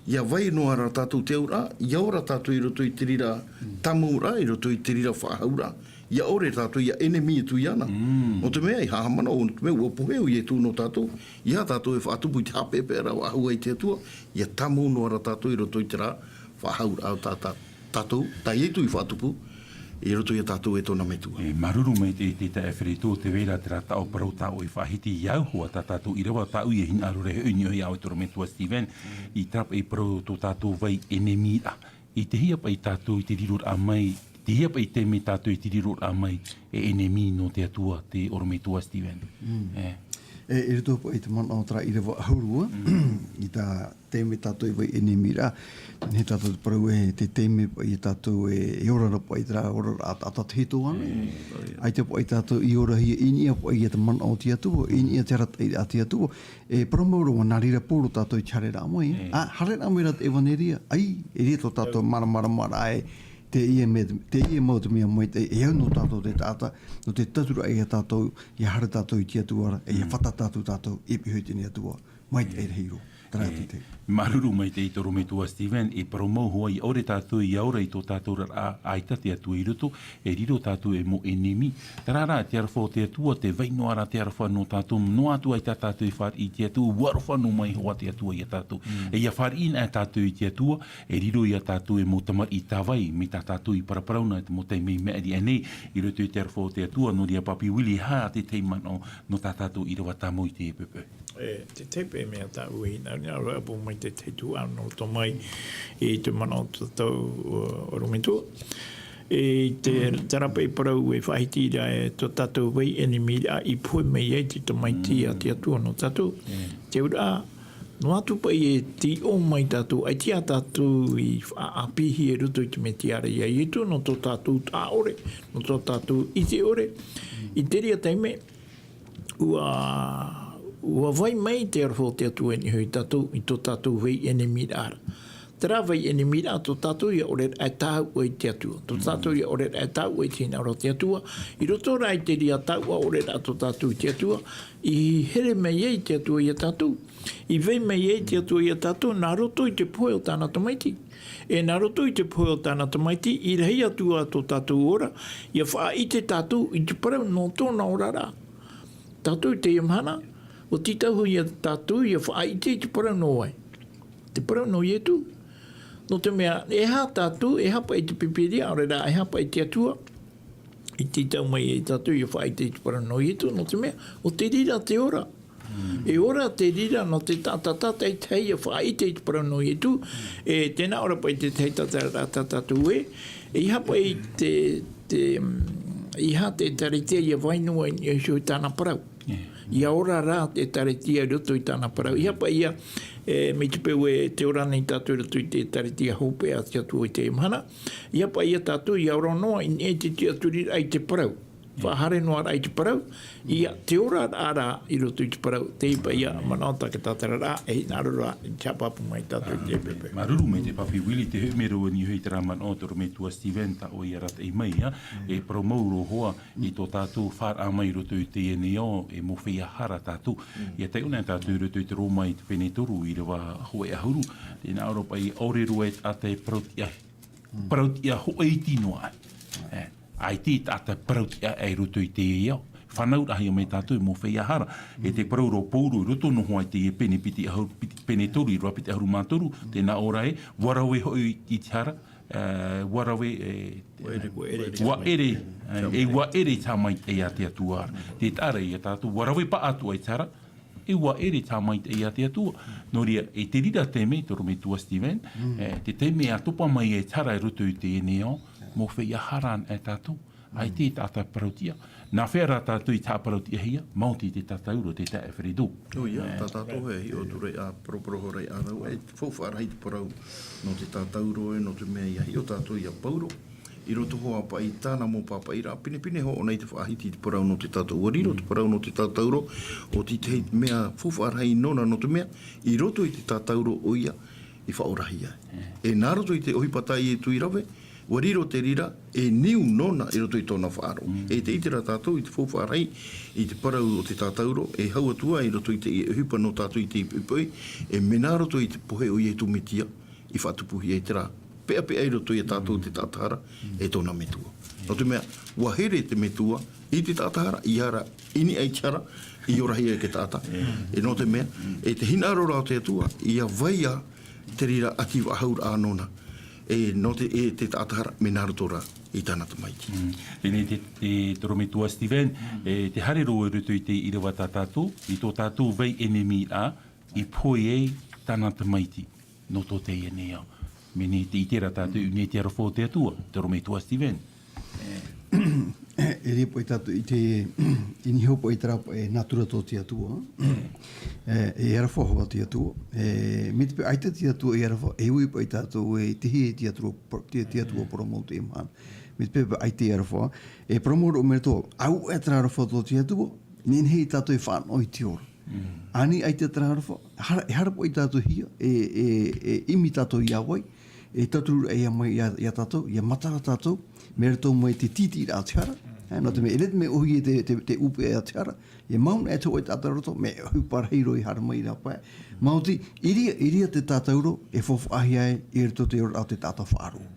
ʻIa vai noa ra tātou te auraʻa, ʻia ora tātou i roto i te reira tāmauraʻa, i roto i te reira faʻahauraʻa. ʻIa ʻore tātou ʻia ʻenemi atu iāna. Nō te mea, e haʻamanaʻo, nō te mea, ʻua pohe ʻo Ietu nō tātou, ʻeiaha tātou e faʻatupu i te haʻapeʻapeʻa ra faʻahou i te Atua, ʻia tāmau noa ra tātou i roto i terā faʻahauraʻa o tā, tā, tātou, tā Ietu i faʻatupu, i roto ia tātou e tōna Metua. E, māuruuru maitaʻi te, te taeaʻe Fredo, tē vai ra terā taʻo parau tā ʻoe i faʻahiti iāʻu, hoʻi tā tātou ʻīrava, tāʻu ïa hinaʻaro ra hoʻi i niʻa iho iāʻu e te ʻorometua Steven, i terā paʻi parau tō tātou vai ʻenemiraʻa. I te hea paʻi tātou i te riroraʻa mai, te hea paʻi taime tātou i te riroraʻa mai, e ʻenemi nō te Atua, te ʻorometua Steven. E. E, i roto paʻi i te manaʻo o terā ʻīrava ʻahuru, i tā taime tātou i vai ʻenemiraʻa, nehenehe tātou te parau e te taime paʻi tātou e, e ora ra paʻi terā oraraʻa taʻata tahito ānei. ʻAita paʻi tātou i orahia i niʻa paʻi i te manaʻo o te Atua, i niʻa i te arataʻiraʻa a te Atua. E parau mau ra, nā reira Pauro tātou i te haereraʻa mai. Ā, haereraʻa mai ra te ʻevaneria, ʻaita e riro tō tātou māramarama ra e, teie mea, teie mau te mea maitaʻi, e au nō tātou te taʻata, nō te tauturu ia tātou, ʻia haere tātou i te Atua ra, e ʻia fātata atu tātou i te piha o teie nei Atua. Maitaʻi rahi roa. Terā te, te. Māuruuru maitaʻi te ʻorometua Steven, e parau mau hoʻi, ʻaore tātou ʻia ora i tō tātou oraraʻa, ʻaita te Atua i roto, e riro tātou ei mau ʻenemi. Terā rā, te aroha o te Atua, tē vai noa ra te aroha nō tātou, noa atu ʻaita tātou e fāriʻi i te Atua, ʻua aroha noa mai hoʻi te Atua ia tātou. E ʻia fāriʻi anaʻe tātou i te Atua, e riro ia tātou ei mau tamariʻi tāvai, mai tā tātou i paraparau na i te mau taime i maʻiri aʻe nei, i roto i te aroha o te Atua, nō reira Papi Willie, e aha te tahi manaʻo nō tā tātou ʻīrava tāmau i teie poʻipoʻi. E, te tahi paʻi mea tāʻu e hinaʻaro, ʻaore rā, ʻua pō mai te tahi tuhaʻa nō roto mai i te manaʻo o tō tātou, ʻo, ʻorometua. E te, terā paʻi parau e faʻahiti ra e tō tātou vai ʻenemi ra i pohe mai ai te Tamaiti a te Atua nō tātou. Te auraʻa, noa atu paʻi e tīaʻi mai tātou, ʻaita tātou i faʻaʻāpīhia i roto i te Mesia ra ia Ietu, nō tō tātou taʻa ʻore, nō tō tātou ʻite ʻore. I te reira taime, ʻua, ʻua vai mai te aroha o te Atua i niʻa iho ia tātou, i tō tātou vai ʻenemiraʻa ra. Terā vai ʻenemi rā tō tātou ia ʻore rā e tāuʻa i te Atua. Tō tātou ia ʻore rā e tāuʻa i te hinaʻaro o te Atua. I roto rā i te reira tāuʻa ʻore rā tō tātou i te Atua, i here mai ai te Atua ia tātou. I vai mai ai te Atua ia tātou, nā roto i te pohe o tāna tamaiti. E nā roto i te pohe o tāna tamaiti, i rahi atu ā tō tātou ora, ia faʻaʻite tātou i te parau nō tōna ora rā. Tātou i teie mahana, ʻua tītau hoʻi ia tātou ia faʻaʻite i te parau nō vai. Te parau nō Ietu. Nō te mea, e aha tātou, e aha paʻi te Pīpīria, ʻaore rā, e aha paʻi te Atua, i tītau mai ia tātou ia faʻaʻite i te parau nō Ietu, nō te mea, ʻo te reira te ora. E ora te reira nō te taʻata tātaʻitahi ia faʻaʻite i te parau nō Ietu, e tēnā ora paʻi te tahi taʻata rā tā tātou ē, e aha paʻi te, te, mm, e aha te ʻĒkālesia ia vai noa i niʻa iho i tāna parau. Ia ora rā te ʻĒkālesia i roto i tāna parau. E aha paʻi ia, e, mai te peu e te ora nei tātou i roto i te ʻĒkālesia hopeʻa a te Atua i teie mahana. E aha paʻi ia tātou ia ora noa i niʻa i te tiʻaturiraʻa i te parau. Faʻahaere noa rā i te parau, ia te ora rā, rā i roto i te parau, teie paʻi ia manaʻo tā te taʻata rā, e hinaʻaro rā, i te haʻapāpū mai tātou i te pepe. Māuruuru maitaʻi Papi Willie, te hoʻi mai ra vau i niʻa iho i terā manaʻo, te ʻorometua Steven, tā ʻoe i arataʻi mai, ia, e parau mau roa hoʻi, i tō tātou faʻaroʻo mai i roto i teie nei ao, e mō feiā hara tātou. Ia taiʻo na tātou i roto i te Roma i te pene toru, ʻīrava hōʻē ʻahuru, tē nā ʻō ra paʻi, ʻaore roa e taʻata e parau-, parau-, parau-, hōʻē iti noa. E, ʻaita e taʻata parau-, i roto i teie ao. Fānauraʻahia mai tātou mō feiā hara. E te parau ra o Pauro i roto noa hoʻi i teie pene piti ʻahuru, piti, pene toru, ʻīrava piti ʻahuru mā toru, tē nā ʻō ra ē, ʻua rave hoʻi i te hara, e, ʻua rave, e, ʻua ʻere, ʻua ʻere, ʻua ʻere, e, e ʻua ʻere i te haʻamaitaʻi a te Atua. Tē taʻa ra ia tātou, ʻua rave paʻatoʻa i te hara, e ʻua ʻere i te haʻamaitaʻi a te Atua. Nō reira, e te reira te mea, te ʻorometua Steven, e, te taime ʻa topa mai e te hara i roto i teie nei ao, mō feiā hara anaʻe tātou. ʻAita e taʻata parau-, Nā hea rā tātou i te haʻaparau-, hia, maoti te tātauro, te taeaʻe Fredo. ʻOia, tā tātou e hiʻo atu ra, ʻa poroporohia ra ʻānau, e faufaʻa rahi te parau nō te tātauro, e nō te mea ʻia hiʻo tātou ia Pauro i roto hoʻi paʻi i tāna mau pāpaʻiraʻa, pinepine hoʻi ʻōna i te faʻahiti i te parau nō te tātauro. ʻUa riro te parau nō te tātauro, ʻo te tahi mea faufaʻa rahi nōna, nō te mea, i roto i te tātauro ʻoia i faʻaorahia. E nā roto i te ʻohipa tā Ietu i rave, ʻua riro te reira, e niu nōna i roto i tōna faʻaroʻo. E tē ʻite ra tātou i te faufaʻa rahi, i te parau o te tātauro, e hau atu ā i roto i te ʻohipa nō tātou i te poʻipoʻi, e mea nā roto i te pohe o Ietu Metia, i faʻatupuhia i terā peʻapeʻa i roto ia tātou te taʻata hara, e tōna metua. Nō te mea, ʻua here te metua i te taʻata hara, i hara, i niʻa i te hara, i orahia e te taʻata. E nō te mea, e te hinaʻaro ra o te Atua, ʻia vai ā te reira ʻati faʻahouraʻa nōna. E nō te, e te taʻata hara, mea nā roto rā i tāna tamaiti. Teie te, te ʻorometua Steven, e te haere roa i roto i te ʻīrava tā tātou, i tō tātou vai ʻenemi rā, i pohe ai tāna tamaiti. Nō tō teie nei ao. Mea nei te ʻite ra tātou, i niʻa i te aroha o te Atua, te ʻorometua Steven. E riro paʻi tātou i te, i niʻa paʻi i terā paʻi nātura tō te Atua. E, e aroha hoʻi te Atua. E, mai te peu ʻaita te Atua e aroha, e ui paʻi tātou e te hia te Atua, te, te Atua parau mau i teie mahana. Mai te peu ʻaita e aroha, e parau mau roa mai te Atua, ʻaita e terā aroha tō te Atua, nehenehe tātou e fānaʻo i te ora. ʻĀnei ʻaita terā aroha, hara, e hara paʻi tātou hia, e, e, e ʻimi tātou ia vai, e tauturu ia mai ia, ia tātou, ʻia matara tātou, mai roto mai te tītīraʻa a te hara. E, nō te mea, ʻeʻere te mea ʻōhie te, te, te ʻūpeʻa a te hara, ʻia mau noa atu hoʻi te taʻata roto, mea ʻohipa rahi roa i haere mai i rāpae. Maoti, i reira, i reira te tātauro, e faufaʻahia ai, i roto i te oraraʻa o te taʻata faʻaroʻo.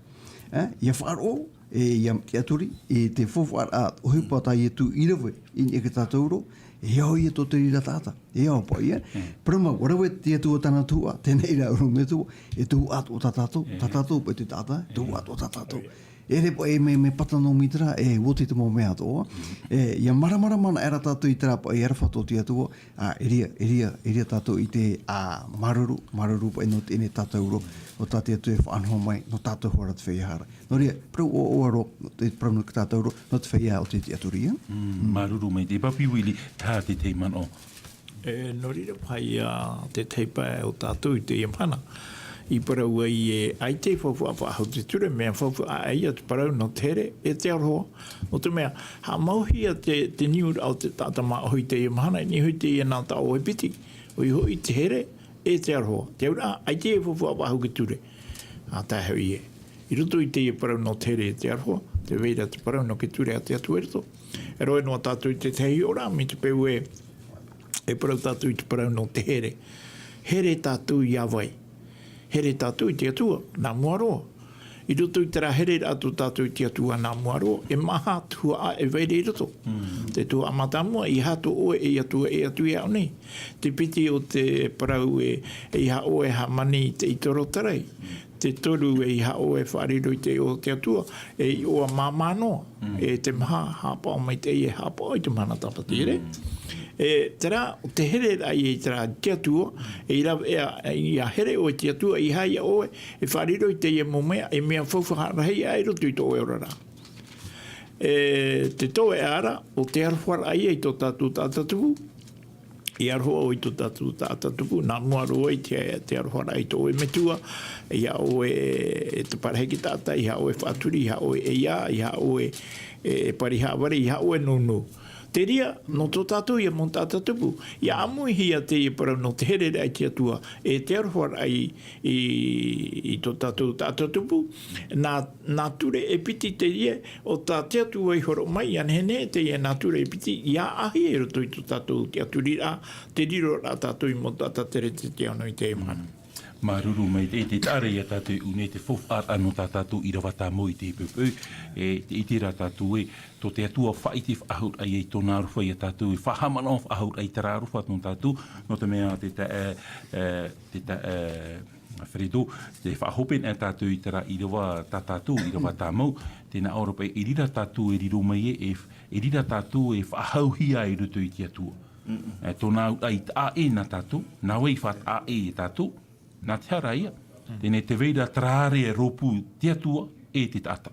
E, ʻia faʻaroʻo, e, ʻia tiʻaturi, i te faufaʻa, ʻohipa tā Ietu i rave, i niʻa i te tātauro, e au ia tō te reira taʻata. E au paʻi, e. Parau mau, ʻua rave te Atua tāna tuhaʻa, teie nei rā ʻorometua, e tuhaʻa atoʻa tā tātou, tā tātou paʻi te taʻata, tuhaʻa atoʻa tā tātou. ʻEʻere paʻi mea, mea pātano mai terā, e, ʻua oti te mau mea atoʻa. E, ʻia māramarama anaʻe ra tātou i terā paʻi aroha tō te Atua, ā, e reira, e reira, e reira tātou i te, ā, māuruuru, māuruuru paʻi nō teie nei tātauro, ʻo tā te Atua e faʻanaho mai, nō tātou hoʻi ra te feiā hara. Nō reira, parau ʻoaʻoa roa, te parau nō te tātauro, nō te feiā o te tiʻaturi, ā? Mm, māuruuru maitaʻi, Papi Willie, tā te tahi manaʻo. E, nō reira paʻi ā te tahi pae o tātou i teie mahana. I parau ai e, ʻaita e faufaʻa faʻahou te ture, mea faufaʻa ʻē ā te parau nō te here, e te aroha. Nō te mea, haʻamauhia te, te niuraʻa o te taʻata māʻohi i teie mahana, i niʻa iho i teie nā taʻo e piti. ʻOia hoʻi te here, e te aroha. Te auraʻa, ʻaita e faufaʻa faʻahou te ture. Ā tae hoʻi ē, i roto i teie parau nō te here e te aroha, tē vai ra te parau nō te ture a te Atua i roto. E roaʻa noa tātou i te tahi ora, mai te peu ē, e parau tātou i te parau nō te here. Here tātou iā vai? Here tātou i te Atua, nā mua roa. I roto i terā hereraʻa tō tātou i te Atua nā mua roa, e maha tuhaʻa e vai ra i roto. Te tuhaʻa mātāmua, ʻeiaha tō ʻoe e Atua, e Atua iā ʻō nei. Te piti o te parau ē, ʻeiaha ʻoe e hāmani i te ʻite roa tarai. Te toru, ʻeiaha ʻoe e faʻariro i te iʻoa o te Atua, e iʻoa māmā noa, e te maha, haʻapaʻo mai te ʻai, e haʻapaʻo i te mahana tāpati, ʻere? E, terā, te hereraʻa i terā te Atua, e ʻia rave, e, ʻia here ʻoe i te Atua, ʻeiaha ʻoe e faʻariro i teie mau mea, e mea faufaʻa rahi aʻe i roto i tō ʻoe oraraʻa. E, te toeʻa ra, ʻo te aroharaʻa ia i tō tātou taʻata tupu, ʻia aroha ʻoe i tō tātou taʻata tupu, nā mua roa i te, te aroharaʻa i tō ʻoe metua, ʻeiaha ʻoe e, e te parahi ki taʻata, ʻeiaha ʻoe e faʻaturi, ʻeiaha ʻoe e ʻeiā, ʻeiaha ʻoe e, e pari haʻavare, ʻeiaha ʻoe e nūnū. Te reira, nō tō tātou ia mau taʻata tupu, ʻia ʻāmuihia teie parau nō te hereraʻa i te Atua, e te aroharaʻa i, i, i tō tātou taʻata tupu, nā, nā ture e piti te reira, ʻo tā te Atua i hōroʻa mai, ʻia nehenehe teie nā ture e piti, ʻia ʻāhia i roto i tō tātou tiʻaturiraʻa, te riroraʻa tātou i mau taʻata tere te te ono i te mahana. Māuruuru maitaʻi, tē taʻa ra ia tātou i ʻō nei te faufaʻaraʻa nō tā tātou ʻīrava tāmau i teie poʻipoʻi, e, tē ʻite ra tātou ē, tō te Atua faʻaʻite faʻahou raʻa ia i tōna aroha ia tātou, e faʻahaʻamanaʻo faʻahou raʻa i terā aroha nō tātou, nō te mea tē ta-, e, e, tē ta-, e, Fredo, tē faʻahopena tātou i terā ʻīrava tā tātou, ʻīrava tāmau, tē nā ʻō ra paʻi, i reira tātou e riro mai ē, e, i reira tātou e faʻahouhia i roto i te Atua. E, tōna auraʻa i taʻa ʻē nā tātou, nā vai i faʻataʻa ʻē ia tātou, nā te aha ra ia? Teie nei tē vai ra terā ārea e rōpū te Atua e te taʻata.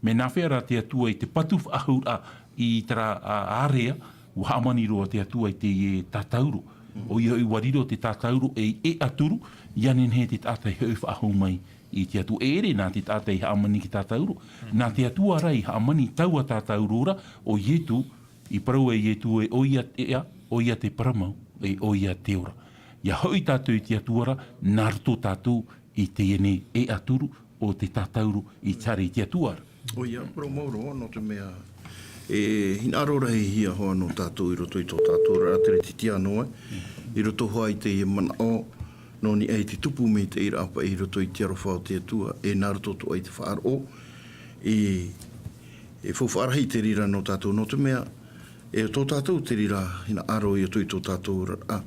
Mea nāfea rā te Atua i te patu faʻahou raʻa i terā, a, ārea, ʻua hāmani roa te Atua i teie tātauro. ʻOia hoʻi ʻua riro te tātauro ei ʻēʻa turu, ʻia nehenehe te taʻata e hoʻi faʻahou mai i te Atua. E ʻere nā te taʻata i hāmani te tātauro, nā te Atua rā i hāmani taua tātauro ra, ʻo Ietu, i parau ai Ietu ē, ʻoia te ʻēʻa, ʻoia te parau mau, e ʻoia te ora. ʻIa hoʻi tātou i te Atua ra, nā roto tātou i teie nei ʻēʻa turu o te tātauro i te hara i te Atua ra. ʻOia, parau mau roa, nō te mea, e hinaʻaro rahihia hoʻi nō tātou i roto i tō tātou oraraʻa tere-titiano, i roto hoʻi i teie manaʻo, nō niʻa i te tupu maitaʻi raʻa paʻi i roto i te aroha o te Atua, e nā roto atoʻa i te faʻaroʻo, e, e faufaʻa rahi te reira nō tātou, nō te mea, e tō tātou te reira hinaʻaro i roto i tō tātou oraraʻa,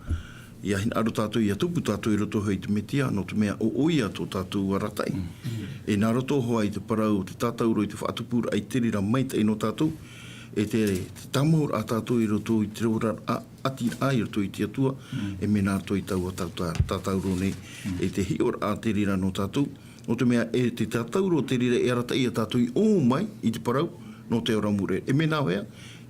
ʻia hinaʻaro tātou, ʻia tupu tātou i roto hoʻi i te Metia, nō te mea ʻo, ʻoia tō tātou arataʻi. E nā roto hoʻi i te parau o te tātauro i te faʻatupuraʻa i te reira maitaʻi nō tātou, e te, te tāmau raʻa tātou i roto i te oraraʻa, ʻati raʻa i roto i te Atua, e mea nā roto i taua tāta-, tātauro nei, e te hiʻoraʻa te reira nō tātou, nō te mea e te tātauro te reira e arataʻi ia tātou i ʻō mai i te parau, nō te ora mure. E mea nāfea,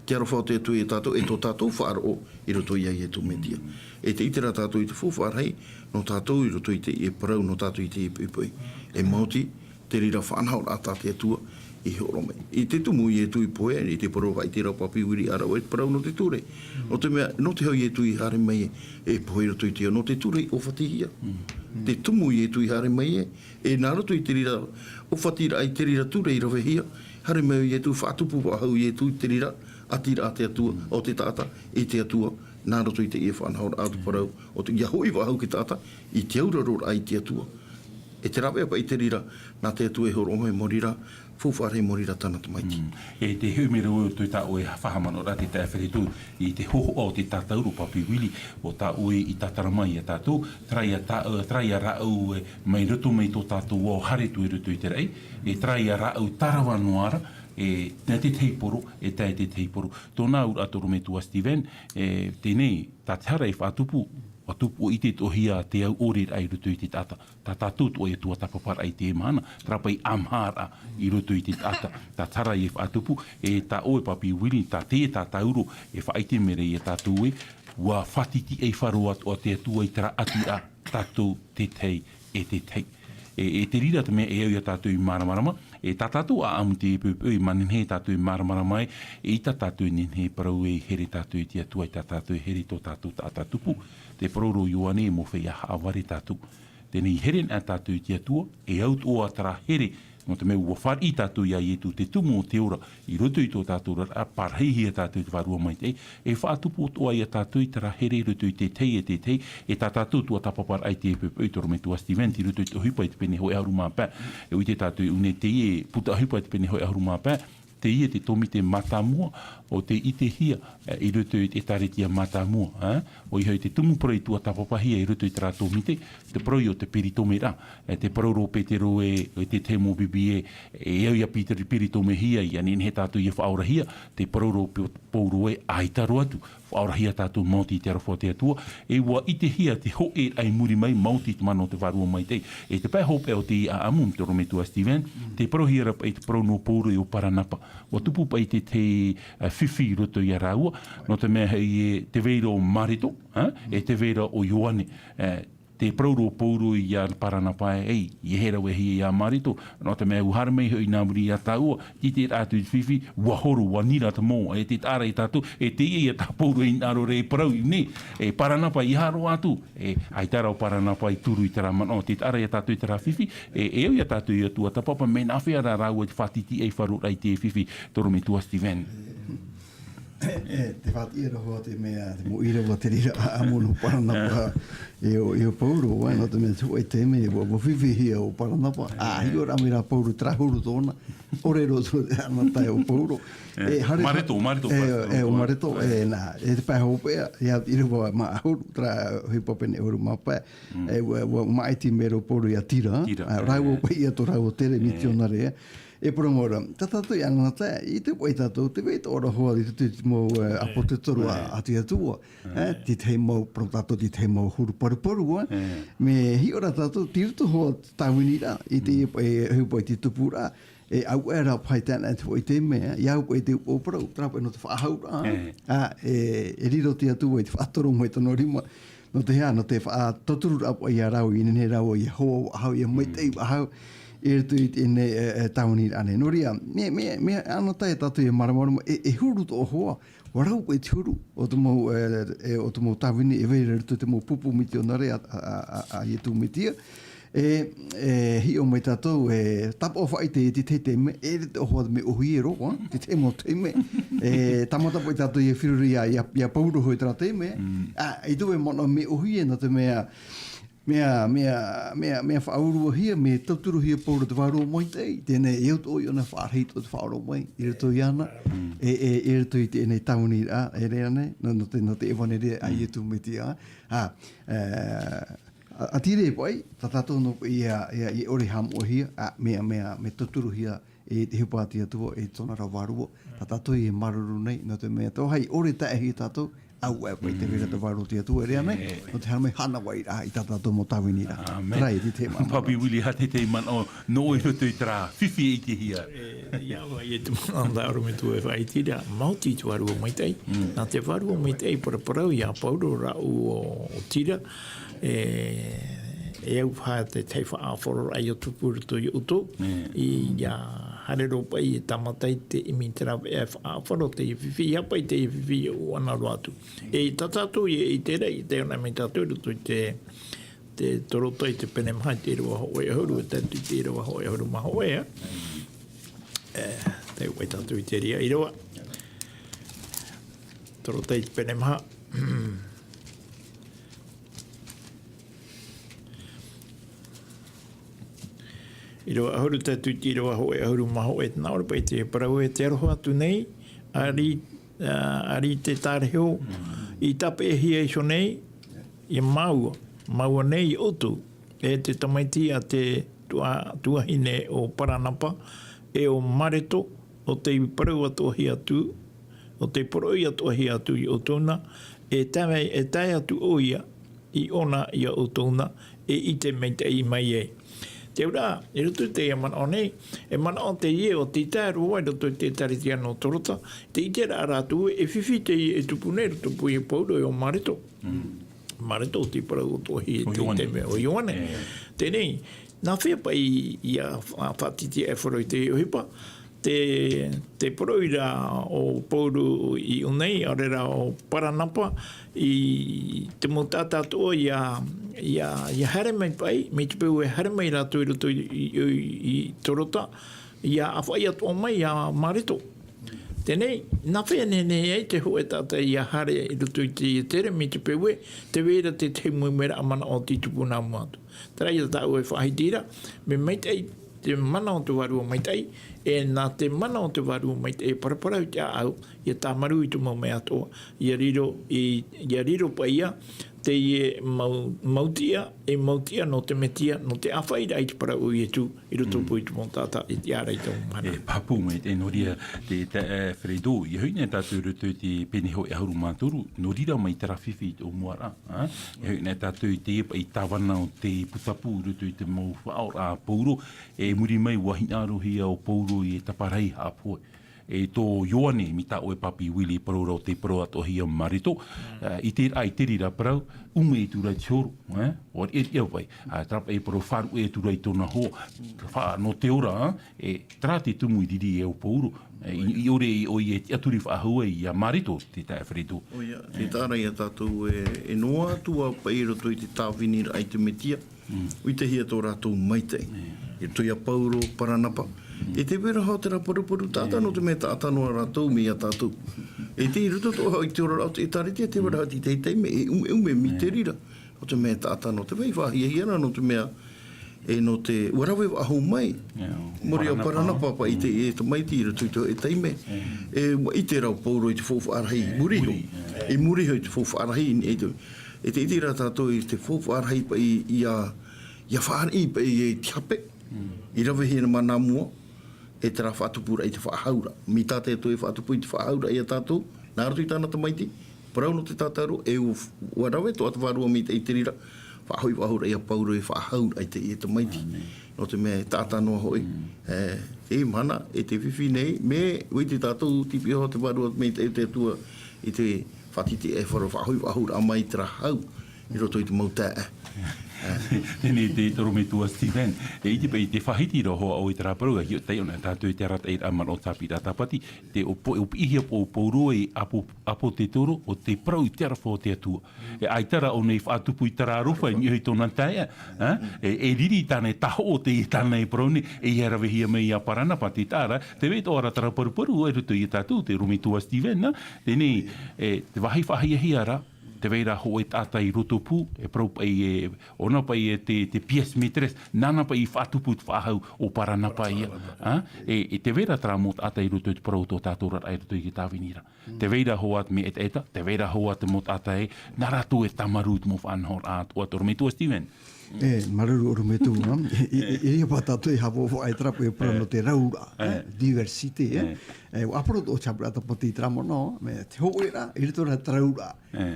te aroha o te Atua ia tātou, e tō tātou faʻaroʻo i roto ia Ietu Metia. E te ʻite ra tātou i te faufaʻa rahi, nō tātou i roto i teie parau, nō tātou i teie poʻipoʻi. E maoti, te reira faʻanahoraʻa tā te Atua i hōroʻa mai. I te tumu Ietu i pohe, i te parau faʻaʻite ra Papi Willie ʻāraʻe te parau nō te ture. Nō te mea, nō te hau Ietu i haere mai e, e pohe i roto i te ao, nō te ture i ʻōfatihia. Te tumu Ietu i haere mai e, e nā roto i te reira ʻōfatiraʻa i te reira ture i ravehia, haere mai Ietu faʻatupu faʻahou Ietu i te reira, ʻati raʻa te Atua, o te taʻata, i te Atua, nā roto i teie faʻanahoraʻa o te parau, o te, ʻia hoʻi faʻahou te taʻata, i te auraroraʻa i te Atua. E te rāveʻa paʻi te reira, nā te Atua e hōroʻa mai mau reira, faufaʻa rahi mau reira tāna tamaiti. E te hoʻi mai ra ʻoe i tā ʻoe faʻahaʻamanaʻoraʻa te taeaʻe Fred i te hōhoʻa o te tātauro Papi Willie, ʻo tā ʻoe i tātara mai ia tātou, terā ia tā, terā ia rāʻau, e, mai roto mai tō tātou ao haere atu i roto i te raʻi, e terā ia rāʻau tārava noa ra, e, tae te tahi poro, e tae te tahi poro. Tōna auraʻa te ʻorometua Steven, e, teie nei, tā te hara e faʻatupu, ʻua tupu, ʻua ʻite atoʻahia te au ʻore raʻa i roto i te taʻata. Tā tātou atoʻa ia tuatāpaparaʻa i teie mahana, terā paʻi ʻāmaharaʻa i roto i te taʻata. Tā te hara e faʻatupu, e tā ʻoe Papi Willie, tā te tātauro, e faʻaʻite mai ra ia tātou ē, ʻua fātiti ʻaifaro atoʻa te Atua i terā ʻatiraʻa, tātou te tahi e te tahi. E, e te reira te mea e au ia tātou i māramarama, e tā tātou ʻāʻamu i teie poʻipoʻi, mea nehenehe tātou e māramarama ai, e ʻaita tātou e nehenehe e parau ē, here tātou i te Atua, ʻaita tātou e here i tō tātou taʻata tupu. Tē parau ra Ioane, e mō feiā haʻavare tātou. Teie nei here na tātou i te Atua, e au toʻa terā here, nō te mea ua fāriʻi tātou iā Ietu te tumu o te ora, i roto i tō tātou oraraʻa, parahihia tātou i te Vārua Maitaʻi, e faʻatupu toʻa iā tātou i terā here i roto i te tahi e te tahi, e tā tātou tuatāpaparaʻa i te poʻipoʻi tō Rometua Steven, i roto i te ʻohipa i te pene hōʻē ʻahuru mā pae, e ʻite tātou i ʻō nei teie puta ʻohipa i te pene hōʻē ʻahuru mā pae, teie te tōmite mātāmua, ʻo tei ʻitehia, e, i roto i te ʻĒtārētia mātāmua, e, ʻoia hoʻi te tumu parau i tuatāpapahia i roto i terā tōmite, te parau ïa o te peritomeraʻa, e, te parau ra ʻo Petero ē, e te tahi mau vīvī ē, e au ïa peri-, peritomehia, ʻia nehenehe tātou ʻia faʻaorahia, te parau ra ʻo Pe-, Pauro ē, ʻaita roa atu, faʻaorahia tātou maoti i te aroha o te Atua, e ʻua ʻitehia te hōʻēraʻa i muri mai, maoti i te mana o te Vārua Maitaʻi. E te pae hopeʻa o teie ʻāʻamu, tō Rometua Steven, tē parauhia ra paʻi te parau nō Pauro e ʻo Paranapa. ʻUa tupu paʻi te, te, e, fifi i roto iā rāua, nō te mea hoʻi e tē vai ra ʻo Mareto, e, e tē vai ra ʻo Ioane, e, tē parau ra ʻo Pauro iā Paranapa ē, ʻei, ʻia haere ʻoe ʻia Mareto, nō te mea ʻua haere mai hoʻi nā muri iā tāua, ʻiteraʻa atu i te fifi, ʻua horo, ʻua nira te mō, e tē taʻa ra ia tātou, e teie ïa tā Pauro i hinaʻaro ra e parau i ʻō nei, e Paranapa ʻia haere atu, e, ʻaita rā ʻo Paranapa i turu i terā manaʻo, tē taʻa ra ia tātou i terā fifi, e, e au ia tātou ʻia tuatāpapa, mea nāfea rā rāua i te faʻatītīʻaifaro ra i te fifi, tō Rometua Steven. E, te faʻatītīʻaifaro te mea, te mau ʻīrava, te reira ʻāʻamu nō Paranapa, e ʻo, e ʻo Pauro, ē, nō te mea te hōʻē taime, ʻua, ʻua fifihia ʻo Paranapa, ā, hiʻo rā mai rā Pauro, terā huru tōna, ʻore roa te ʻanatae o Pauro. E, haere Mareto, Mareto, e, Mareto, e, ʻo Mareto, e, nā, e te pae hopeʻa, ʻia ʻīrava maha ʻahuru, terā ʻohipa pene ʻahuru mā pae, e, ʻua, ʻua māʻiti mai ra ʻo Pauro iā Tira, Tira, ā, rāua paʻi ïa tō rāua tere mitionare, e, e parau mau ra, tā tātou i ʻanatae, ʻite paʻi tātou, tē vai tō ʻoe ra hoa i te, te mau, e, ʻāpōsetolo a, a te Atua, e, te tahi mau, parau tātou, te tahi mau huru paruparu, e. Mea hiʻo rā tātou, tei roto hoʻi tāviniraʻa, i te, e, ʻohipa i te tupuraʻa, e, ʻaore rā paʻi tāna te hōʻē taime, e, ʻia au paʻi te upoʻo parau, terā paʻi nō te faʻahauraʻa, ā, e, e riro te Atua i te faʻatoro mai tōna rima, nō te aha, nō te faʻatauturu ra paʻi iā rāua, ʻia nehenehe rāua ʻia hoa faʻahou, ʻia maitaʻi faʻahou, i roto i teie, e, e, tāviniraʻa nei. Nō reira, mea, mea, mea ʻanatae tātou ʻia māramarama, e, e huru tō ʻoe hoa, ʻua rau paʻi te huru o te mau, e, e, o te mau tāvini e vai ra i roto i te mau pupu mitionare a, a, a, a, a Ietu Metia. E, e, hiʻo mai tātou, e, tāpaʻo faʻaʻite i te tahi taime, e riro tō ʻoe hoa mea ʻōhie roa, te tahi mau taime. E, tāmata paʻi tātou ʻia feruri iā, iā, iā Pauro hoʻi terā taime. Ā, i te vai manaʻo mea ʻōhie, nō te mea, mea, mea, mea, mea faʻauruahia, mea tauturuhia Pauro te Vārua Maitaʻi, teie nei e au tō ʻoe i ʻōna faʻarahi tō te faʻaora mai, i roto iāna, e, e, i roto i teie tāviniraʻa, e rā nei, nō, nō te, nō te ʻevaneria a Ietu Metia, ā, e, ā, ā, terā paʻi, tā tātou nō paʻi ʻia, ʻia, ʻia ʻore haʻamoʻehia, ā, mea, mea, mea tauturuhia, e te ʻohipa a te Atua, e tōna ra vārua, tā tātou e māuruuru nei, nō te mea, tō hai ʻore taʻehia tātou, ʻaore paʻi tē vai ra te vārua o te Atua, e rā nei, nō te haere mai hānavai ra, i tā tātou mau tāviniraʻa. Āmene. Terā e te, te manaʻo. Papi Willie, ha te, te manaʻo, nō ʻoe i roto i terā fifi e ʻitehia. E, ʻia au ā, e te manaʻo tā Rometua e faʻaʻite ra, maoti te Vārua Maitaʻi. Nā te Vārua Maitaʻi paraparau iā Pauro rāʻau ʻo, ʻo Tira, e, e au paha te tahi faʻaʻāfaro ra ʻia tupu i roto ia ʻoutou, ʻia haere roa paʻi e tāmata i te ʻimi i terā veʻa e faʻaʻāfaro teie fifi, ʻeiaha paʻi teie fifi e ʻoaʻoa roa atu. E tā tātou e, i terā, i te ʻōna mai tātou i roto i te, te Torotai te pene maha i te ʻīrava hōʻē ʻahuru, e tae atu i te ʻīrava hōʻē ʻahuru mā hōʻē, ā. E, taiʻo mai tātou i terā ʻīrava. Torotai te pene maha. ʻĪrava ʻahuru tae atu i te ʻīrava hōʻē ʻahuru mā hōʻē, nā ʻō ra paʻi te parau ē: Te aroha atu nei, ʻāri, ā, ʻāri te tāreho, i tāpeʻahia iho nei, ia māua, māua nei ia ʻoutou, e te tamaiti a te tua-, tuahine ʻo Paranapa, e ʻo Mareto, ʻo tei parau atoʻahia atu, ʻo tei poroʻi atoʻahia atu ia ʻoutou na, e tae, e tae atu ʻoia i ʻōna ia ʻoutou na, e ʻite maitaʻi mai ai. Te auraʻa, i roto i teie manaʻo nei, e manaʻo teie ʻo tei tae roa i roto i te ʻĒtārētia nō Torota, tē ʻite ra rātou e fifi teie e tupu nei i roto pū ia Pauro e ʻo Mareto. Mareto, ʻo tei parau atoʻahia i te, ʻo Ioane. Te mea, ʻo Ioane. Teie nei, nā hea paʻi ʻia fa-, faʻatītīʻaifaro i te ʻohipa, te, te poroʻi ra o Pauro i ʻō nei, ʻaore rā o Paranapa, i te mau taʻata atoʻa ia, ia, ia haere mai paʻi, mai te peu e haere mai rātou i roto i, i, i, i Torota, ia ʻāfaʻi atoʻa mai ia Mareto. Teie, nā fea e nehenehe ai te hōʻē taʻata ia haere i roto i te tere, mai te peu ē, tē vai ra te tahi mau meraʻa manaʻo tei tupu nā mua atu. Terā ia tāʻu e faʻahiti ra, mea maitaʻi te mana o te Vārua Maitaʻi, e nā te mana o te Vārua Maitaʻi e paraparau i te ʻāʻau, ia tāmarū i te mau mea atoʻa, ia riro, i, ia riro paʻi ia, teie mau, mau tiʻa, e mau tiʻa nō te Metia, nō te ʻāfaʻiraʻa i te parau o Ietu, i roto pū i te mau taʻata, i te ʻārai tō mahana. E pāpū mai te nō reira, te, te, e, Fredo, ia hoʻi nei tātou i roto i te pene hōʻē ʻahuru mā toru, nō reira mai terā fifi i te ʻōmuaraʻa, ā? Ia hoʻi nei tātou i te paʻi tāvana o te putapū i roto i te mau faʻaora a Pauro, e muri mai ua hinaʻarohia o Pauro i te taparahi haʻapohe. E tō Ioane, mai tā ʻoe Papi Willie parau ra o te parau atoʻa hia Mareto, ā, i te, ā, i te reira parau, ʻume i tura te horo, ē? ʻUa riʻariʻa vai, ā, terā paʻi parau faʻaruʻe atu ra i tōna hoa, fa-, nō te ora, ā, e, terā te tumu i riri e o Pauro, e, i, i ʻore i ʻoia e tiʻaturi faʻahou ai ia Mareto, te taeaʻe Fredo. ʻOia, tē taʻa ra ia tātou e, e noa atu ā paʻi i roto i te tāviniraʻa i te Metia, ʻua ʻitehia tō rātou maitaʻi. I roto ia Pauro, Paranapa. E tē vai ra hoʻi terā paruparu taʻata nō te mea e taʻata noa rātou mai ia tātou. E tei roto atoʻa i te oraraʻa o te ʻĒtārētia, tē vai ra hoʻi te tahi taime e ʻumeʻume mai te reira. Nō te mea e taʻata noa, tē vai faʻahiahia ra nō te mea, e nō te, ʻua rave faʻahou mai. Ia, Muri o Paranapa. Paranapa paʻi te, e tamaiti i roto i te, e taime. E, ʻua ʻite ra ʻo Pauro i te faufaʻa rahi, i muri iho. Muri, e. I muri iho i te faufaʻa rahi, e te, e te ʻite ra tātou i te faufaʻa rahi paʻi ia, ia fāriʻi paʻi i te hape. I ravehia mai nā mua, e terā faʻatupuraʻa i te faʻahauraʻa. Mai tā te Atua e faʻatupu i te faʻahauraʻa ia tātou, nā roto i tāna tamaiti, parau nō te tātauro, e ʻua, ʻua rave atoʻa te Vārua Maitaʻi i te reira, faʻahoʻi faʻahou ra ia Pauro e faʻahauraʻa i te, i te tamaiti. Nō te mea e taʻata noa hoʻi. E, te mahana, e te fifi nei, mea, ʻua ʻite tātou, te piʻi iho te Vārua Maitaʻi o te Atua, i te faʻatitiʻaifaro, faʻahoʻi faʻahouraʻa mai terā hau, i roto i te mau taeaʻe. Teie te toro metua Stephen. E ʻite paʻi te faʻahiti ra hoʻi ʻoe i terā parau, ʻia hiʻo taiʻo na tātou i te arataʻiraʻa manaʻo tāpiti tāpati, te ʻo po-, ʻo piʻihia ʻo Pauro e ʻapo, ʻapotetoro, ʻo te parau i te aroha o te Atua. E ʻaita rā ʻōna i faʻatupu i terā aroha, i niʻa i tōna taeaʻe, ā? E, e riri tāna, e tahoʻo te, tāna e parau nei, e ia ravehia mai ia Paranapa, tē taʻa ra, tē vai atoʻa ra terā paruparu, i roto ia tātou, te toro metua Stephen, ā? Teie, e, te vāhi faʻahiahia ra, tē vai ra hōʻē taʻata i roto pū, e parau paʻi e, ʻōna paʻi e te, te pièce maîtresse, nāna paʻi i faʻatupu te faʻahou ʻo Paranapa ia, ā? E, e tē vai ra terā mau taʻata i roto i te parau o tō tātou oraraʻa i roto i te tāviniraʻa. Tē vai ra hoʻi te mea ʻetaʻeta, tē vai ra hoʻi te mau taʻata ē, nā rātou e tāmarū i te mau faʻanahoraʻa atoʻa, toro metua Stephen. E, māuruuru ʻorometua, ā? E, e, e, e, ia pā tātou e haʻapaʻo ai terā paʻi parau nō te rauraʻa, ē, diversité, ē? E, ʻua ʻāporo atoʻa te haʻapiʻiraʻa tāpati i terā manaʻo, mea te hōʻēraʻa, i roto rā te rauraʻa.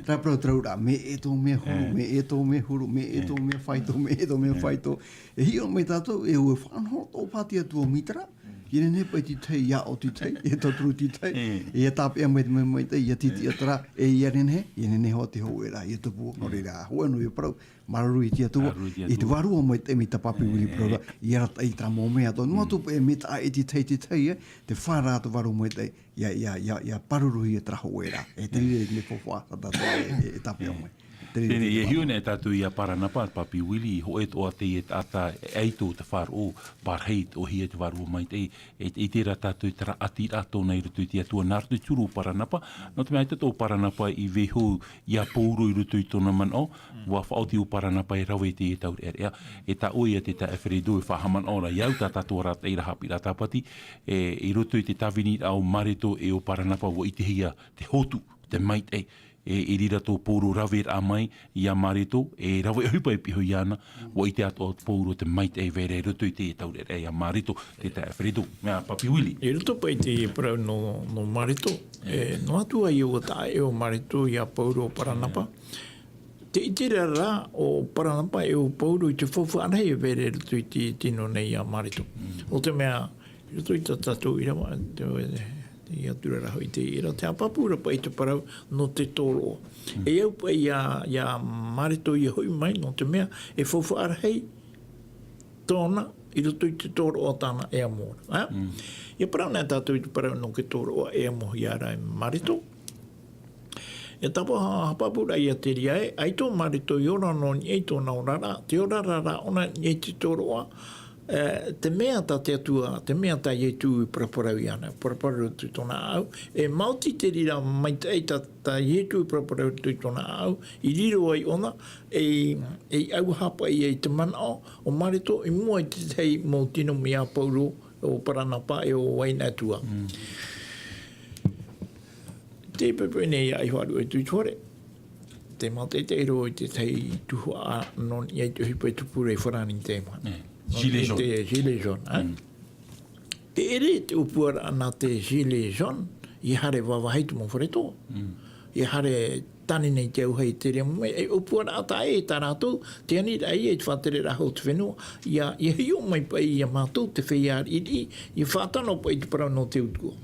Terā parau te rauraʻa, mea ʻē tō mea huru, mea ʻē tō mea huru, mea ʻē tō mea faito, mea ʻē tō mea faito. E hiʻo mai tātou, e ʻua faʻanaho atoʻa paha te Atua mai terā, ʻia nehenehe paʻi te tahi, ʻia ʻō te tahi, ʻia tauturu te tahi, ʻia tāpeʻa mai te mea maitaʻi, ʻia tītiʻa terā, e ʻia nehenehe, ʻia nehenehe hoʻi te hōʻēraʻa, ʻia tupu, nō reira, hōʻē noa ia parau, māuruuru i te Atua, i te Vārua Maitaʻi mai tā Papi Willie parau ra, ʻia arataʻi i terā mau mea atoʻa, noa atu paʻi mea taʻa ʻē te tahi, te tahi, ē, te faʻaara a te Vārua Maitaʻi, ʻia, ʻia, ʻia, ʻia pāruruhia terā hōʻēraʻa, e te reira i te mea faufaʻa, tā tātou e, e, e tāpeʻa mai. Teie, e hiʻo nei tātou ia Paranapa, Papi Willie, hōʻē atoʻa teie taʻata ʻaito te faʻaroʻo, parahi atoʻahia te Vārua Maitaʻi, e, e ʻite ra tātou i terā ʻātiraʻa tōna i roto i te Atua, nā roto i te huru o Paranapa, nō te mea ʻaita tō Paranapa i vaiiho ia Pauro i roto i tōna manaʻo, ʻua faʻaoti ʻo Paranapa e rave i te taureʻareʻa, e tā ʻoe ia te taeaʻe Fredo e faʻahaʻamanaʻo ra, ʻia au tā tātou arataʻiraʻa haʻapiʻiraʻa tāpati, e, i roto i te tāviniraʻa o Mareto e ʻo Paranapa ʻua ʻitehia te hotu, te maitaʻi, e, i reira tō Pauro raveraʻa mai ia Mareto, e rave ʻohipa e piʻi iho iāna, ʻua ʻite atoʻa ʻo Pauro te maitaʻi e vai ra i roto i te taureʻareʻa ia Mareto, te taeaʻe Fredo, mea Papi Willie. I roto paʻi i te parau nō, nō Mareto, e, noa atu ā ia ʻua taʻa ʻē ʻo Mareto ia Pauro ʻo Paranapa. Tē ʻite ra rā ʻo Paranapa e ʻo Pauro i te faufaʻa rahi e vai ra i roto i te tino nei ia Mareto. Nō te mea, i roto i tā tātou ʻīrava, te, te, te atura ra hoʻi te ʻīrava, te haʻapāpū ra paʻi te parau nō te tōroʻa. E au paʻi ia, ia Mareto ia hoʻi mai, nō te mea, e faufaʻa rahi tōna, i roto i te tōroʻa tāna e amo ra. Ia parau nei tātou i te parau nō te tōroʻa e amo ia ra e Mareto. E tāpaʻo haʻapāpū ra ia te reira ē, ʻaita ʻo Mareto i ora nō niʻa i tōna oraraʻa, te oraraʻa ʻōna i niʻa i te tōroʻa, e, te mea tā te Atua, te mea tā Ietu i paraparau iāna, paraparau i tōna ʻāʻau, e maoti te reira maitaʻi tā, tā Ietu i paraparau i tōna ʻāʻau, i riro ai ʻōna, e, e ʻauaha paʻi ia i te manaʻo o Mareto i mua i te tahi mau tino mai iā Pauro, ʻo Paranapa e ʻo Vainaʻatua. Te poipoi nei ia i hoʻi atu i te hore. Te mātaʻitaʻi roa i te tahi tuhaʻa nō niʻa i te ʻohipa e tupu ra i Farani i te mau. Gilets jaunes. Te Gilets jaunes, ā? Te ʻere te ʻōpuaraʻa nā te Gilets jaunes, ia haere vāvāhi te mau fare toa. Ia haere tāne nei te auahi i te reira mai, e ʻōpuaraʻa tā ē tā rātou, te aniraʻa ia i te faʻatereraʻa hau o te fenua, ia, ia hiʻo mai paʻi ia mātou te feiā riʻiriʻi, ia faʻatano paʻi te parau nō te utuʻa.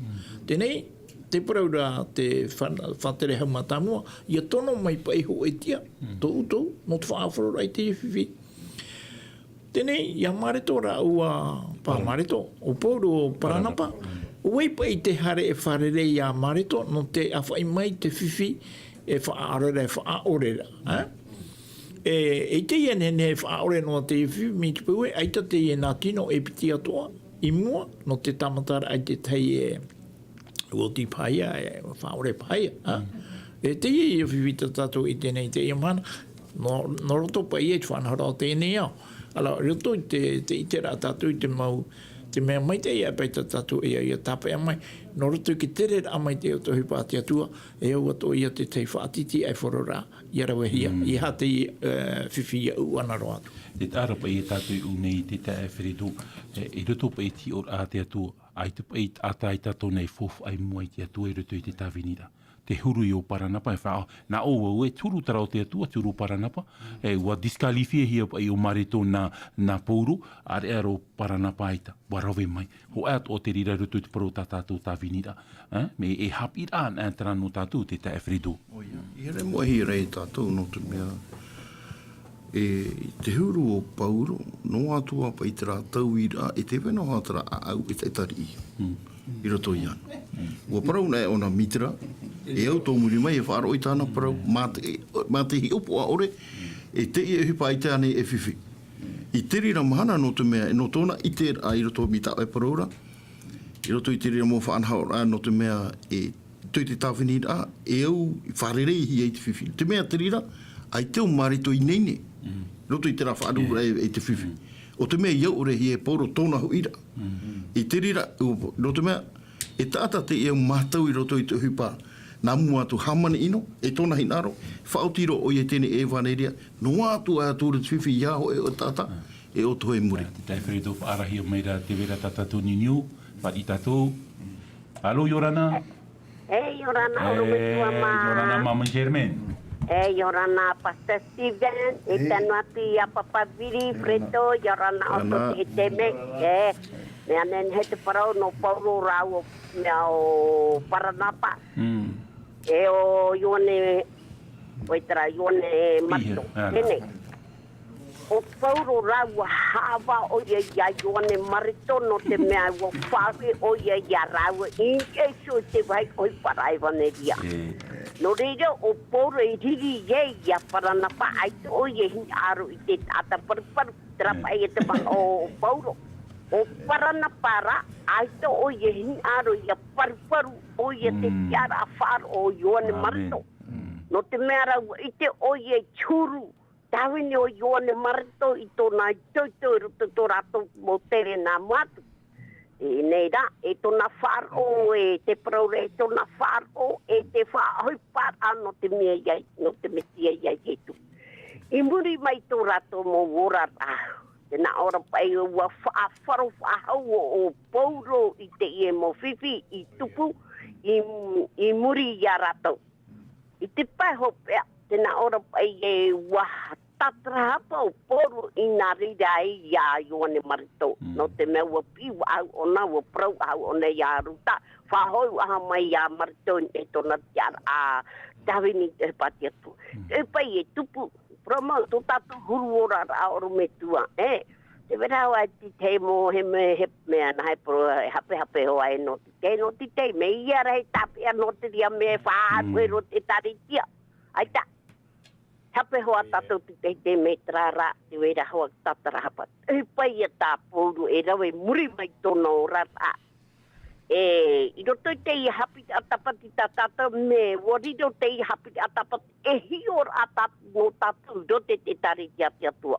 Teie nei, te parau ra te fa-, faʻatere hau mātāmua, ia tono mai paʻi hōʻētia, tō ʻoutou, nō te faʻaʻohipa ra i te fifi. Teie nei, ia Mareto rāua, paʻi Mareto, ʻo Pauro, ʻo Paranapa, ʻo vai paʻi te haere e fārerei ia Mareto, nō te ʻāfaʻi mai te fifi, e faʻaʻore ra, e faʻaʻore ra, ā? E, e teie nehenehe e faʻaʻore noa te fifi, mai te peu ē, ʻaita teie nā tino e piti atoʻa, i mua, nō te tāmataraʻa i te tahi e, ʻua oti paha ia, e faʻaʻore paha ia, ā? E teie ia fifi tā tātou i teie nei, teie mahana, nō, nō roto paʻi ia i te faʻanahoraʻa o teie nei ao. Alors, i roto i te, te ʻiteraʻa tātou i te mau, te mea maitaʻi ia paʻi tā tātou ia, ia tāpeʻa mai, nō roto i te tereraʻa maitaʻi o te ʻohipa a te Atua, e au atoʻa ia te tahi faʻatītīraʻa e horo ra, ia ravehia, ia haere, e, fifi ia ʻūʻana roa atu. Te taʻa ra paʻi e tātou i ʻū nei i te taeaʻe Fredo, e, i roto paʻi i te hiʻoraʻa a te Atua, ʻaita paʻi taʻata ia tātou nei e faufaʻa i mua i te Atua i roto i te tāviniraʻa. Te huru ia ʻo Paranapa e faʻa-, nā ʻō vau ē, te huru terā o te Atua, te huru o Paranapa, e, ʻua disqualifier-hia paʻi ʻo Mareto nā, nā Pauro, ʻāreʻa rā ʻo Paranapa ʻaita, ʻua rave mai. Hōʻē atoʻa te reira i roto i te parau tā tātou tāviniraʻa, ē? Mea e haʻapiʻiraʻa anaʻe terā nō tātou te taeaʻe Fredo. ʻOia, ʻia haere moʻehia ra ia tātou nō te mea, e, te huru o Pauro, noa atu ā paʻi terā tauiraʻa, e tē vai noa terā ʻāʻau e taʻata riʻi i roto iāna. ʻUa parau anaʻe ʻōna, Mītera, e au tō muri mai e faʻaroʻo i tāna parau, mā te, mā te hiʻopoʻa ʻore, e teie ʻohipa ʻaita ānei e fifi. I te reira mahana nō te mea, nō tōna ʻiteraʻa i roto mai i tā ʻoe parau ra, i roto i te reira mau faʻanahoraʻa nō te mea e, i roto i te tāviniraʻa, e au i fārereihia i te fifi. Te mea te reira, ʻaita ʻo Mareto i ineine, i roto i terā faʻarururaʻa e, e te fifi. ʻO te mea i auʻerehia e Pauro tōna huiraʻa. I te reira, ʻo, nō te mea, e taʻata teie e au mātau i roto i te ʻohipa. Nā mua atu hāmani ʻino, e tōna hinaʻaro, faʻaoti roa ʻoia i teie ʻevaneria, noa atu ā tūru te fifi ia hōʻē ʻo taʻata, e ʻō atoʻa i muri. Te taeaʻe Fredo, faʻaarahia mai ra te vai ra tā tātou niuniu, fāriʻi tātou. Alo, ʻia ora na. E, ʻia ora na, ʻorometua mā. E, ʻia ora na, Māmā Germaine. E, ʻia ora na, Pastor Steven, e tano atu ia Papa Viri, Fredo, ʻia ora na, ʻia ora na. ʻOto e te me, e, mea nehenehe te parau nō Pauro rāua, mea ʻo Paranapa. E ʻo Ioane, ʻoia terā Ioane Mareto. Teie nei. ʻO Pauro rā ʻua haʻavā ʻoia ia Ioane Mareto nō te mea ʻua faʻaue ʻoia ia rāua i niʻa iho i te vāhi ʻohipa ra ʻevaneria. Nō reira ʻo Pauro e riri ai ia Paranapa ʻaita ʻoia e hinaʻaro i te taʻata paruparu. Terā paʻi e te manaʻo o Pauro. ʻO Paranapa rā, ʻaita ʻoia e hinaʻaro ia paruparu ʻoia te tiʻaraʻa faʻaroʻo o Ioane Mareto. Nō te mea rā ʻua ʻite ʻoia i te huru tāvini o Ioane Mareto i tōna itoito i roto i tō rātou mau tere nā mua atu. E, nei rā, e tōna faʻaroʻo, e te parau ra, e tōna faʻaroʻo, e te faʻaʻohiparaʻa nō te mea ia, nō te Mesia ia Ietu. I muri mai tō rātou mau oraraʻa, tē nā ʻō ra paʻi ʻua faʻafaro faʻahou ʻo, ʻo Pauro i teie mau fifi i tupu i, i muri ia rātou. I te pae hopeʻa, tē nā ʻō ra paʻi ē ʻua tātarahapa ʻo Pauro i nā reira ai ia Ioane Mareto. Nō te mea ʻua piʻi faʻahou ʻōna, ʻua parau faʻahou ʻōna ia Ruta, faʻahou faʻahou mai ia Mareto i tōna tiʻaraʻa tāvini i te ʻohipa a te Atua. E paʻi e tupu, parau mau, tō tātou huru oraraʻa ʻorometua, e. Te vera hoa e te tei mo he me, he mea na he poro, e hape, hape hoa e no te tei, no te tei, me ia ra he tāpeʻa no te ria me fa, Mm. e ro te taritia. Ai ta. Hape hoa tātou te tei te me trara, te vera hoa tatara hapa. E pai ia tā pōuru e rave muri mai tōna ora rā. E, i roto i te ia hapi a tapati tā tātou me, ua riro te ia hapi a tapati, e hiora a tātou, no tātou, roto te taritia te atua.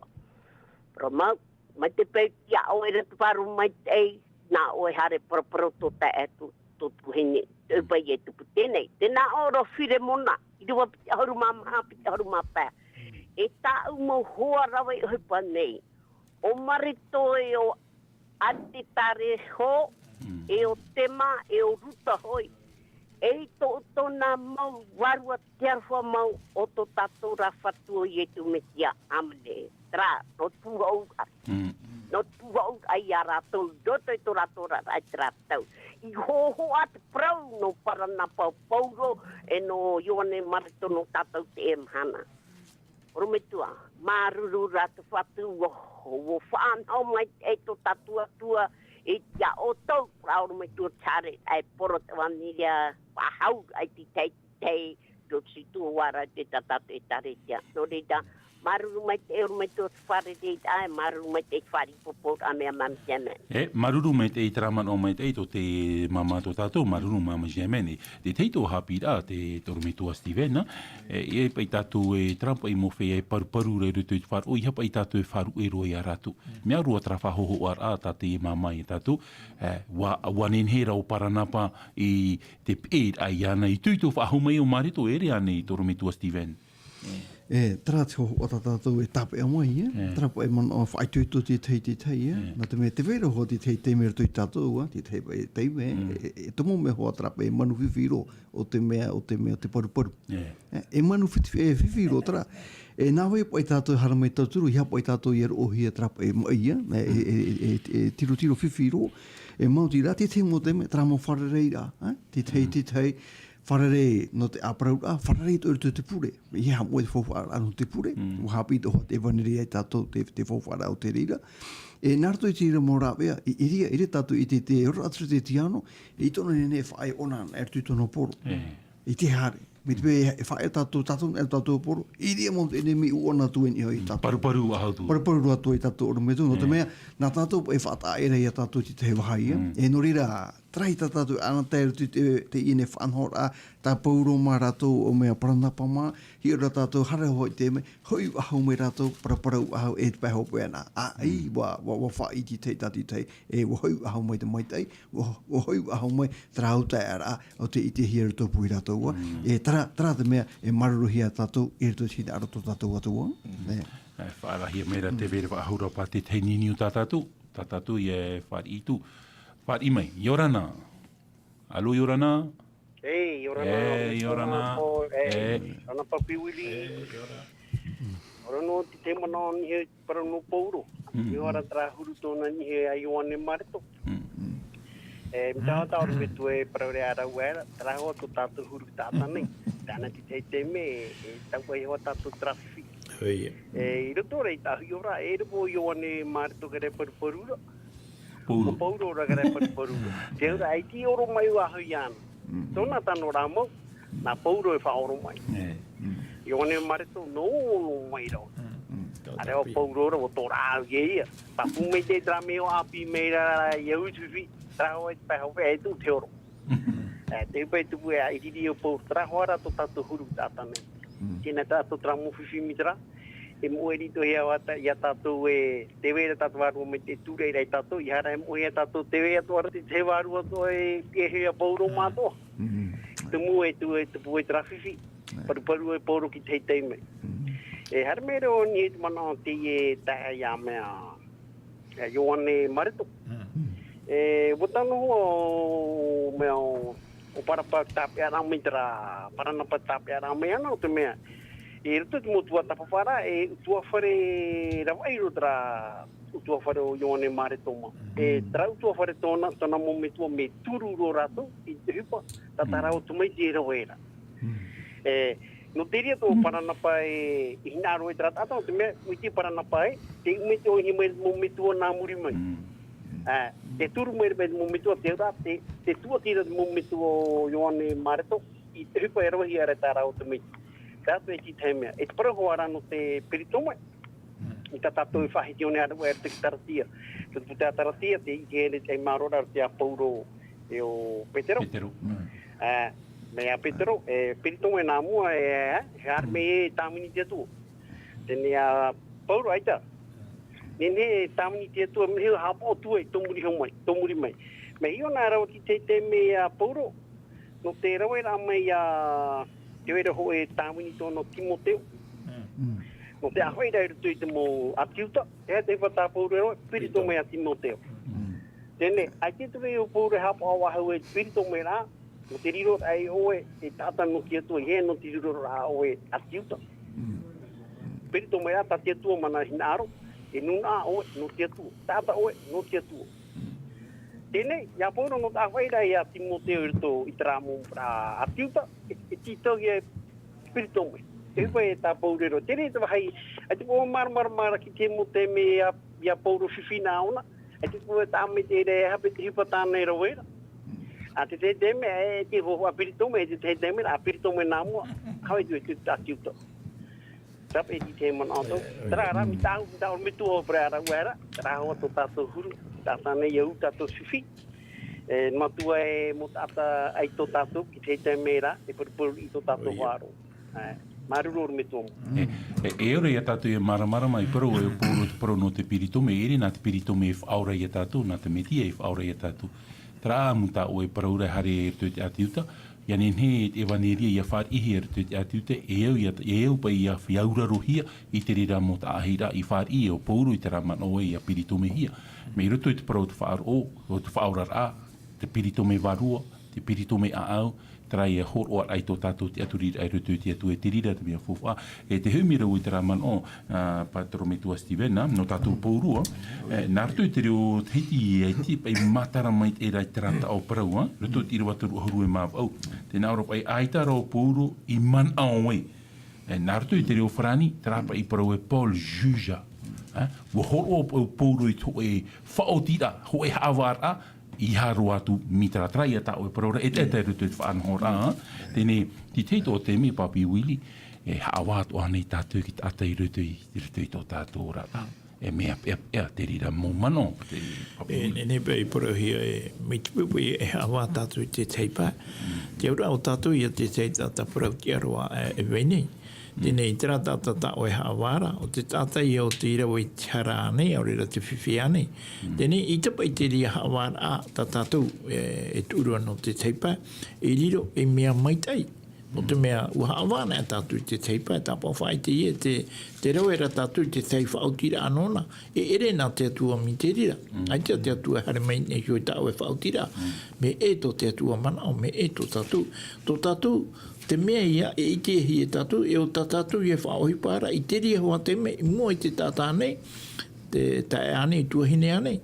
Poro mau, mai te peu ia ʻoe ra te faru mai te ei, nā ʻoe hare parapara tō tae atu, tō tuahine, te pai e tupu tēnei. Tēnā ʻo ro Firemona, i rua piti ʻahuru mā maha, piti ʻahuru mā pae. E tāʻu mau hoa rave ʻohipa nei. ʻO Mareto e ʻo Atetare ho, Mm. e ʻo Tema, e ʻo Ruta hoi. E i tō tōna mau vārua te aroha mau o tō tātou rā Fatu ʻo Ietu Mesia. ʻĀmene. Terā, no tū hau, Mm. no tū hau ai a rātou, no te tō rātou rā, ai te rātou. I hoho a te parau no Paranapa Pauro, e no Ioane Mareto no tātou te e mahana. Orometua, māuruuru rā te Fatu, ua, ua faʻanaho mai e tō tātou Atua, i te ao tau, rā orometua tare, ai poro te vaniria, faʻahou, ai te tei, tei, roto si tō vara te tata te taretia. No reira, māuruuru mai te orometua te fare reira, ai māuruuru mai te fare popo, a mea mami te amen. E, māuruuru mai te i te rā manaʻo mai te i tō te māmā tō tātou, māuruuru māmā Jemene. Te tei tō haʻapiʻiraʻa, te orometua Steven, e, e paʻi tātou e terā paʻi mau feiā e paruparu ra i roto i te faʻaroʻo, ʻeiaha paʻi tātou e faʻaruʻe roa ia rātou. Mea roa terā faʻahohoʻaraʻa tā te māmā ia tātou, e, ua, ua nehenehe rā ʻo Paranapa i te peʻeraʻa iāna, itoito faʻahou mai ʻo Mareto, ʻere ānei te orometua Steven? E, terā te hohoʻa tā tātou e tāpeʻa mai, e? E. Terā paʻi e manaʻo faʻaitoito te tahi, te tahi, e? E. Nā te mea te vai ra hoʻi te tahi taime i roto ia tātou, ā, te tahi paʻi taime, Mm. e, e, e tomo mea hoʻi terā paʻi e manu fifi roa, ʻo te mea, ʻo te mea, te paruparu. E. E, e manu fifi, e, fifi roa terā. E nā vai paʻi tātou e haere mai tauturu, ʻeiaha paʻi tātou ia roʻohia terā paʻi e maʻi, e? E, e, e, e, e tirotiro fifi roa. E maoti rā, te tahi mau taime, terā mau fārerei ra, e? Te tahi, Mm. te tahi, fārerei nō te ʻāparauraʻa, fārerei tō i roto i te pure. ʻEiaha moʻe te faufaʻaraʻa nō te pure, Mm. ua haʻapiʻi tō te evanelia ia tātou te, te faufaʻaraʻa o te reira. E nā roto i te reira mau rāveʻa, i, i reira, i reira tātou i te, te ora atu te tiano, i tōna nehenehe e faʻaea ʻōna, i roto i tōna poro. E. I te haere. Mai te peu e faʻaea tātou, tātou, e tātou poro, i reira mau te ʻenemi ʻua ʻōna atu e niʻa i Mm. tātou. Paruparu ʻahau atu. Paruparu roa atu i tātou orometua, nō te E. mea, nā tātou e faʻataʻa ra ia tātou i te tahi vāhi, e. Mm. E nō reira, terā tā tātou e ʻanaʻanatae i roto i te, te ʻīnei faʻanahoraʻa, tā Pauro mā rātou ʻo mea Paranapa mā, hiʻo ra tātou haere hoʻi i te mea, hoʻi faʻahou mai rātou, paraparau faʻahou e te pae hopeʻa na. ʻĀ, ʻī, Mm. ua, ua, ua faʻaʻite te tahi, e, ua hoʻi faʻahou mai te maitaʻi, ua, ua hoʻi faʻahou mai terā taeaʻeraʻa, ʻo tē ʻitehia i roto pū ia rātou, ā. Mm. E terā, terā te mea, e māuruuruhia tātou, i roto i te hinaʻaro tō tātou Atua. Mm. E. E, faʻaarahia mai ra te Mm. vai ra faʻahou ra paʻi te tahi niuniu tā tātou, tā tātou ia e fāriʻi atu. Fāriʻi mai, ʻia ora na. Alo, ʻia ora na. E, ʻia ora na, E, ʻia ora na. E, E. ʻia ora na Papi Willie. E, ʻia ora. ʻIa ora nō te tahi manaʻo nei e parau nō Pauro. Mm. ʻIa ora terā huru tōna nei a Ioane Mareto. Mm. E, mea tā tātou orometua e parau ra rāua, terā hoʻi tō tātou huru taʻata nei. Tāna te tahi taime, e, e tau ai hoʻi tātou terā fifi. ʻOia. E, i roto ra i tā hiʻo ra, e rā ʻo Ioane Mareto ka rē paruparu ra. Pauro. Ko Pauro rā ka rē paruparu ra. Te aura, ʻaita i oro mai faʻahou iāna. Mm. Tōna tano rā mau, nā Pauro e faʻaoro mai. E. Mm. Ioane Mareto, nō, nō mai rā. Mm. ʻĀreʻa ʻo Pauro rā, ʻua tō rā au ia ia. Pāpū mai te terā mea ʻāpī mai ra, ia utufi, terā hoʻi te pae hopeʻa e tū te oro. Mm. E, te pae tupu e ʻiriri ʻo Pauro, terā hoʻi rā tō tātou huru taʻata nei. Mm. Tēnā tātou terā mau fifi mai terā. E moʻe rito hia ʻo tā, ia tātou e, te vai ra tātou vārua mai te tū ra i tātou, ʻeiaha e moʻe ia tātou te vai atu ra te, te vārua atu e, e hia Pauro Mm. mātou. Mm. Tumu e tū, e tupu e terā fifi. Mm. Paruparu e Pauro ki te tahi taime. Mm. E haere mai ra ʻō nei te manaʻo teie taeaʻe ia mea, e Ioane Mareto. Mm. E, ʻua tano hoʻi ʻo mea ʻo, ʻo Parapa tāpeʻa ra mai terā, Paranapa tāpeʻa ra mai ana ʻo te mea. I roto i te mau tuatāpaparaʻa, e ʻutuāfare ravaʻi roa terā ʻutuāfare ʻo Ioane Mareto mā. Mm. E terā ʻutuāfare tōna, tōna mau metua mea turu roa rātou i te ʻohipa, tātarahapa Mm. atu mai te rave ra. Mm. E, Nō te reira tō Paranapa e, i hinaʻaro e terā taʻata, nō te mea, ʻua ʻite Paranapa e, te ʻume te ʻohipa mai te mau metua nā muri mai. Ā, te turu mai te mau metua, te aura, te, te tuatira te mau metua o Ioane Mareto, i te ʻohipa e ravehia ra e tā rāua tamaiti. Terā atoʻa e te tahi mea. E te parau hoʻi ra nō te peritome, i tā tātou e faʻahiti ʻōna ra, e te Taratia. Te puta Taratia, te ʻite e te mārō ra, te ʻa Pauro, e ʻo Petero. Petero. Ā, mai ʻa Petero, e peritome nā mua, e, e, haere mai e tāvini te Atua. Teie nei ʻa Pauro, ʻaita. Nehenehe e tāvini te Atua, mea haʻapaʻo atu e tō muri mai, tō muri mai. Mea hiʻo na rāua te tahi taime ʻa Pauro, nō te rave ra mai ʻa te vai ra hoʻi e tāvini tōna Timoteo. Nō te ʻāfaʻi ra i roto i te mau ʻāti Iuta, e te ʻohipa tā Pauro e rave, peritome ʻa Timoteo. Teie nei, ʻaita e ʻo Pauro e haʻapaʻo faʻahou e peritome ra, nō te riro ra ʻoe, e taʻata nō te Atua, ʻeiaha nō te riro ra ʻoe ʻāti Iuta. Peritome ra tā te Atua mana hinaʻaro, e nūnaʻa ʻoe nō te Atua, taʻata ʻoe nō te Atua. Teie nei, ʻia Pauro nō te ʻāfaʻi ra ia Timoteo i roto i terā mau ʻāti Iuta, e, e tītauhia e peritome. Te ʻohipa e tā Pauro e rave. Teie te vāhi, ʻaita e māramarama ra ki te mau taime ʻia, ʻia Pauro fifi nā ʻōna, ʻaita e tāʻamāite ra e aha paʻi te ʻohipa tāna e rave ra. Ā, te tahi taime, e te hōhoʻa peritome, e te tahi taime ra, ʻa peritome nā mua, haere atu i te ʻāti Iuta. Terā paʻi te manaʻo atu. Terā rā, mai tāʻu, mai tāʻu metua hoʻi ra, ʻua ra, terā hoʻi tō tātou huru, taʻata nei ʻia ū tātou fifi. E, Metua e, mau taʻata ʻaita tō tātou, ki te tahi taime ra, e poroporoʻi tō tātou faʻaroʻo. Ā, māuruuru metua. E, e, e ʻore ia tātou e māramarama i parau, e Pauro te parau nō te peritome, e ʻere nā te peritome e faʻaora ia tātou, nā te Metia e faʻaora ia tātou. Terā mau taʻata e parau ra haere i roto i te ʻāti Iuta, ʻia nehenehe te ʻevaneria ʻia fāriʻihia i roto i te ʻāti Iuta, e au ia, e au paʻi ʻia, ʻia aurarohia i te reira mau taʻahiraʻa i fāriʻi e ʻo Pauro i terā manaʻo ē ʻia peritomehia. Mai roto i te parau o te faʻaroʻo, o te faʻaoraraʻa, te peritome vārua, te peritome ʻāʻau, terā ia hōroʻaraʻa i tō tātou tiʻaturiraʻa i roto i te Atua, e te reira te mea faufaʻa, e te hoʻi mai ra i terā manaʻo, ā, Paetero Metua Steven, ā, nō tātou pauroa, e, nā roto i te reo Tahiti, e ʻaita paʻi matara mai te reira i terā taʻo parau, ā, roto i te ʻīrava toru ʻahuru e mā vaʻu. Tē nā ʻō ra paʻi, ʻaita rā ʻo Pauro i manaʻo ai. E, nā roto i te reo Farāni, terā paʻi parau e Paul juge. Ā, ʻua hōroʻa ʻo Pauro i te hōʻē faʻaotiraʻa, hōʻē haʻavāraʻa, ʻeiaha roa atu mai terā, terā ia tā ʻoe parau ra, e, e, e roto i te faʻanahoraʻa, ā. Teie nei, te tahi atoʻa taime, Papi Willie, e haʻavā atoʻa ānei tātou i te taʻata i roto i, i roto i tō tātou oraraʻa. E mea peʻapeʻa te reira mau manaʻo, te Papi Willie. E, nehenehe paʻi e parauhia e, mai te peu paʻi e haʻavā tātou i te tahi pae. Te auraʻa ʻo tātou ia te tahi taʻata parau tiʻa roa, e, e vai nei. Teie nei, terā taʻata tā ʻoe haʻavā ra, ʻo te taʻata ia ʻo tei rave i te hara ānei, ʻaore rā te fifi ānei. Teie nei, ʻaita paʻi te reira haʻavāraʻa tā tātou, e, e tuʻu ra nō te tahi pae, e riro ei mea maitaʻi. Nō te mea, ʻua haʻavā anaʻe tātou i te tahi pae, tāpaʻo faʻaʻite ïa te, te rave ra tātou i te tahi faʻaotiraʻa nōna, e ʻere nā te Atua mai te reira. ʻAita te Atua e haere mai nei i tā ʻoe faʻaotiraʻa. Mea ʻē tō te Atua manaʻo, mea ʻē tō tātou. Tō tātou, te mea ïa e ʻitehia e tātou, e ʻo tā tātou ïa e faʻaʻohipa ra, i te reira hoʻi taime, i mua i te taʻata ānei, te taeaʻe ānei, tuahine ānei.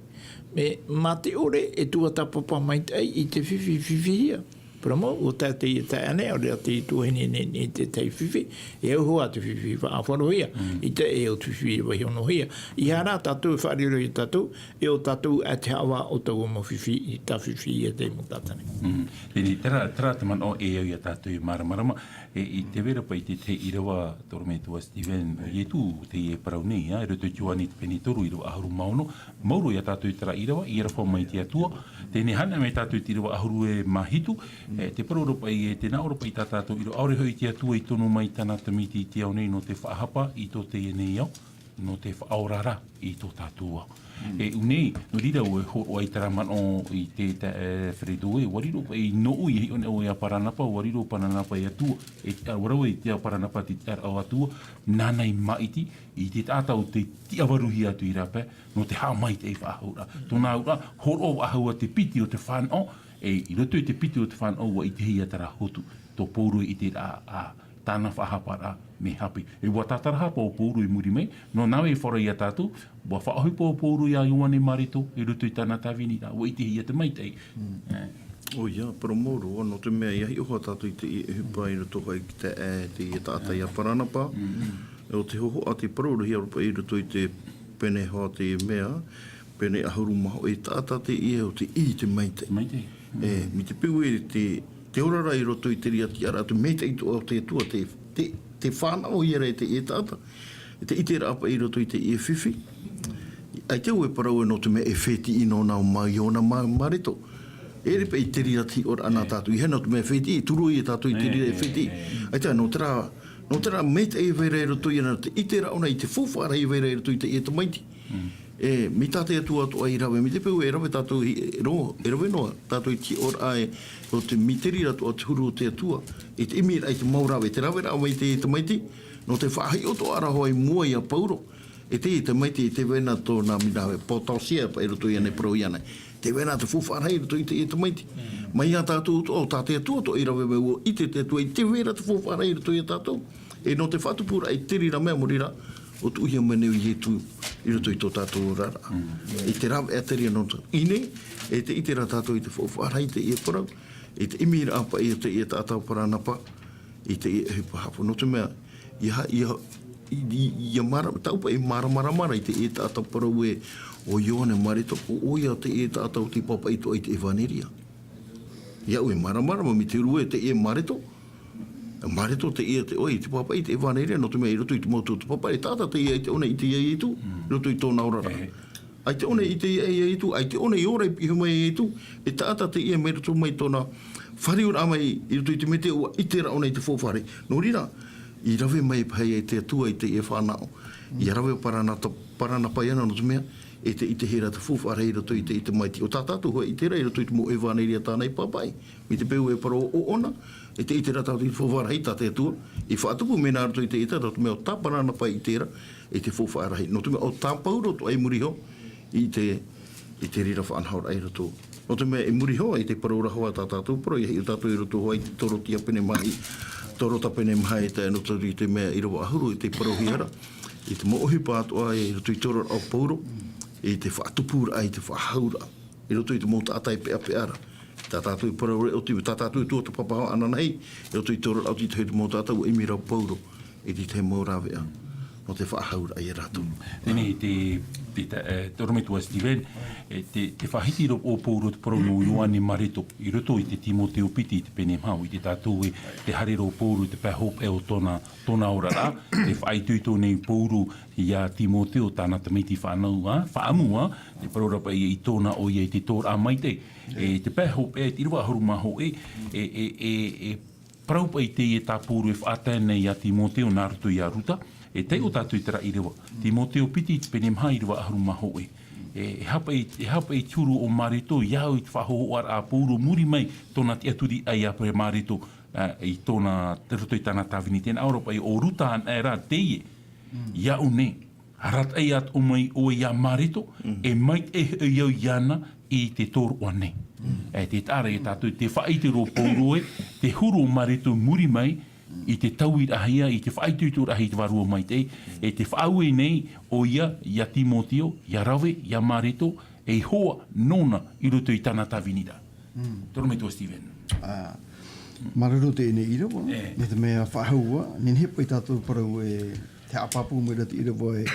E, mā te ʻore, e tuatāpapa maitaʻi i te fifi, fifihia. Parau mau, ʻo tā te taeaʻe ānei, ʻaore rā te tuahine nei, nei te tahi fifi, e au hoʻi te fifi faʻaroʻohia, ʻaita e au te fifi vaihonohia. ʻEiaha rā tātou e faʻarirohia tātou, e ʻo tātou ā te haʻavā o taua mau fifi, i tā fifi ïa te mau taʻata nei. Teie, terā, terā te manaʻo e au ia tātou e māramarama, e, i te vai ra paʻi te, te ʻīrava, Torometua Steven, ʻo Ietu, teie e parau nei, ā, i roto i te Ioane te pene toru, ʻīrava ʻahuru mā ono, mau roa ia tātou i terā ʻīrava, i aroha mai te Atua, teie nei haere mai tātou i te ʻīrava ʻahuru e mā hitu, e, te parau ra paʻi, e, tē nā ʻō ra paʻi tā tātou ʻīrava, ʻaore hoʻi te Atua i tono mai tāna tamaiti i te ao nei nō te faʻahapa i tō teie nei ao, nō te faʻaora ra i tō tātou ao. E ʻū nei, nō reira ʻoe hōroʻa i terā manaʻo i te, te, e, Fredo ē, ʻua riro paʻi nōʻu i hiʻo nei ʻoe ia Paranapa, ʻua riro Paranapa i te Atua, e, ʻua rave i te ao Paranapa te tiʻaraʻa o te Atua, nāna i māʻiti i te taʻata ʻo tei tiʻavaruhia atu i rāpae, nō te haʻamaitaʻi faʻahou ra. Tōna auraʻa, hōroʻa faʻahou ā te piti o te fānaʻo, e, i roto i te piti o te fānaʻo, ʻua ʻitehia terā hotu, tō Pauro i ʻiteraʻa, ā, tāna faʻahaparaʻa, mea hape. E ʻua tātarahapa ʻo Pauro i muri mai, nō nāʻu e faʻaora ia tātou, ʻua faʻaʻohipa ʻo Pauro ia Ioane Mareto, i roto i tāna tāviniraʻa, ʻua ʻitehia te maitaʻi. E. ʻOia, parau maoro, nō te mea ʻia hiʻo hoʻi tātou i te ʻohipa i roto hoʻi i te, e, teie taʻata ia Paranapa. ʻO te hōhoʻa te parau rahi a Europa i roto i te pene hoa te mea, pene ʻahuru mā hōʻē taʻata teie ʻo te ʻī i te maitaʻi. Maitaʻi. E, mai te peu e te, te oraraʻa i roto i te reira tiʻaraʻa, te maitaʻi atoʻa o te Atua, te, te, te fānaʻo ia ra e teie taʻata. E te ʻiteraʻa paʻi i roto i teie fifi. ʻAita e parau e nō te mea e fētiʻi nōna o Mai, ʻo nā Mai, Mareto. E ʻere paʻi te reira te hiʻoraʻa nā tātou. ʻIa nō te mea fētiʻi, turu ia tātou i te reira e fētiʻi. ʻAita, nō terā, nō terā maitaʻi e vai ra i roto ia na te ʻiteraʻa ʻōna i te faufaʻa rahi e vai ra i roto i teie tamaiti. E, mai tā te Atua atoʻa i rave, mai te peu e rave tātou i, e ro-, e rave noa tātou i te hiʻoraʻa e, ʻo te, mai te reira atoʻa te huru o te Atua, i te ʻimiraʻa i te mau rave, te raveraʻa mai teie tamaiti, nō te faʻahiʻo atoʻa ra hoʻi i mua ia Pauro, e teie tamaiti, e tē vai na tōna manaʻo, potentiel paʻi i roto ia nei, parau ia nei. Tē vai na te faufaʻa rahi i roto i teie tamaiti. Mai ia tātou atoʻa, ʻo tā te Atua atoʻa i rave mai, ʻua ʻite te Atua, e tē vai ra te faufaʻa rahi i roto ia tātou. E nō te faʻatupuraʻa i te reira mea, mō reira, ʻua tuʻuhia mai nei ʻo Ietu i roto i tō tātou oraraʻa. I te rāveʻa te reira nō te ʻī nei, e te ʻite ra tātou i te faufaʻa rahi i teie parau, i te ʻimiraʻa paʻi o teie taʻata o Paranapa, i teie ʻohipa haʻapaʻo. Nō te mea, ʻia ha-, ʻia, ʻia, ʻia māra-, tāʻu paʻi māramarama ra i teie taʻata parau e, ʻo Ioane Mareto, ʻo, ʻoia teie taʻata ʻo tei pāpaʻi atoʻa i te ʻevaneria. Iāʻu e māramarama mai te huru e teie Mareto, Mareto teie te ʻoe i te pāpaʻi i te ʻevaneria, nō te mea i roto i te mau tuatāpaparaʻa, e taʻata teie ʻaita ʻōna i ʻite ia Ietu, i roto i tōna oraraʻa. ʻAita ʻōna i ʻite ia Ietu, ʻaita ʻōna i ora i pihaʻi mai ia Ietu, e taʻata teie mai roto mai tōna fāriuraʻa mai i roto i te Metia, ʻua ʻite ra ʻōna i te faufaʻa rahi. Nō reira, i rave mai paʻi e te Atua i teie fānaʻo. ʻIa rave Paranapa, Paranapa iāna nō te mea, e tē ʻitehia ra te faufaʻa rahi i roto i te, i te maitaʻi. ʻO tā tātou hoʻi i ʻite ra i roto i te mau ʻevaneria tāna i pāpaʻi. Mai te peu e parau ʻōna, e tē ʻite ra tātou i te faufaʻa rahi tā te Atua i faʻatupu mai na roto i teie taʻata, nō te mea ʻo tā Paranapa i ʻite ra, i te faufaʻa rahi. Nō te mea ʻo tā Pauro atoʻa i muri iho, i te, i te reira faʻanahoraʻa i roto. Nō te mea i muri iho, i te parau ra hoʻi tā tātou parau, ʻia hiʻo tātou i roto hoʻi i te Torotia pene maha, Torota pene maha e tae noa atu i te mea ʻīrava ʻahuru, i te parauhia ra, i te mau ʻohipa atoʻa i roto i te oraraʻa o Pauro, i te faʻatupuraʻa, i te faʻahauraʻa. I roto i te mau taʻata e peʻapeʻa ra. Tā tātou e parau ra ʻo te, tā tātou e tuatāpapa ananahi, i roto i te oraraʻa o te tahi o te mau taʻata, ʻua ʻimi ra Pauro i te tahi mau rāveʻa nō te faʻahauraʻa ia rātou. Teie te, te, te, e, te ʻorometua Steven, e, te, te faʻahiti ra ʻo Pauro te parau nō Ioane Mareto, i roto i te Timoteo piti i te pene maha, ʻua ʻite tātou e te haere ra ʻo Pauro i te pae hopeʻa o tōna, tōna oraraʻa, e faʻaitoito nei Pauro ia Timoteo tāna tamaiti fānau, ā, faʻaʻamu, ā, te parau ra paʻi i tōna ʻoia i te tōraʻa maitaʻi. E te pae hopeʻa, te ʻīrava ʻahuru mā hōʻē, e, e, e, e parau paʻi teie tā Pauro e faʻatae nei ia Timoteo nā roto ia Ruta, e taiʻo tātou i terā ʻīrava. Timoteo piti, te pene maha, ʻīrava ʻahuru mā hōʻē. E, e aha paʻi, e aha paʻi te huru o Mareto, iāʻu i te faʻahōhoʻaraʻa a Pauro, muri mai tōna tiʻaturiraʻa ia paʻi Mareto, ā, i tōna, roto i tāna tāvini, tē nā ʻō ra paʻi ʻo Ruta anaʻe rā teie, iāʻu nei, arataʻi atoʻa mai ʻoe ia Mareto, e maitaʻi hoʻi au iāna i te tōroʻa nei. E, tē taʻa ra ia tātou, tē faʻaʻite ra ʻo Pauro ē, te huru o Mareto muri mai, i te tauiraʻahia, i te faʻaitoitoraʻa i te Vārua Maitaʻi, e tē faʻaue nei ʻoia ia Timoteo, ia rave, ia Mareto, ei hoa nōna i roto i tāna tāviniraʻa. Te ʻorometua Steven. Ā, māuruuru teie nei ʻīrava, e, nō te mea faʻahou ā, nehenehe paʻi tātou parau e, tē haʻapāpū mai ra te ʻīrava ē,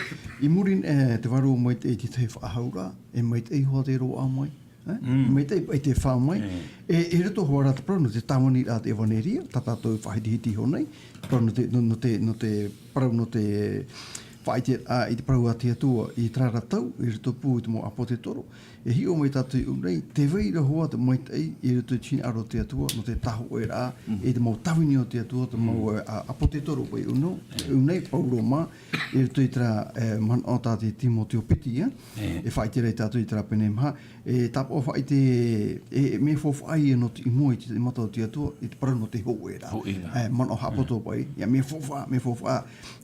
i muri, e, te Vārua Maitaʻi i te tahi faʻahouraʻa, e maitaʻi hoʻi te roaʻa mai. E? Mm. Maitaʻi paʻi te fā mai. E, e, i roto hoʻi ra te parau nō te tāviniraʻa te ʻevaneria, tā tātou e faʻahitihiti iho nei, parau nō te, nō, nō te, nō te, parau nō te faʻaʻiteraʻa i te parau a te Atua i terā ra tau, i roto pū i te mau ʻāpōtetoro. E hiʻo mai tātou i ʻō nei, tē vai ra hoʻi te maitaʻi i roto i te hinaʻaro o te Atua, nō te tāhōʻēraʻa, i te mau tāvini o te Atua, te mau, ā, ʻāpōtetoro paʻi ʻō nei, ʻō nei, Pauro mā, i roto i terā, e, manaʻo tā te Timoteo piti, ā? E faʻaʻite ra ia tātou i terā pene maha, e tāpaʻo faʻaʻite, e, e mea faufaʻa ia nō te, i mua i te mata o te Atua, i te parau nō te hōʻēraʻa. Hōʻēraʻa. E, manaʻo haʻapoto paʻi, ia mea faufaʻa, mea faufaʻa,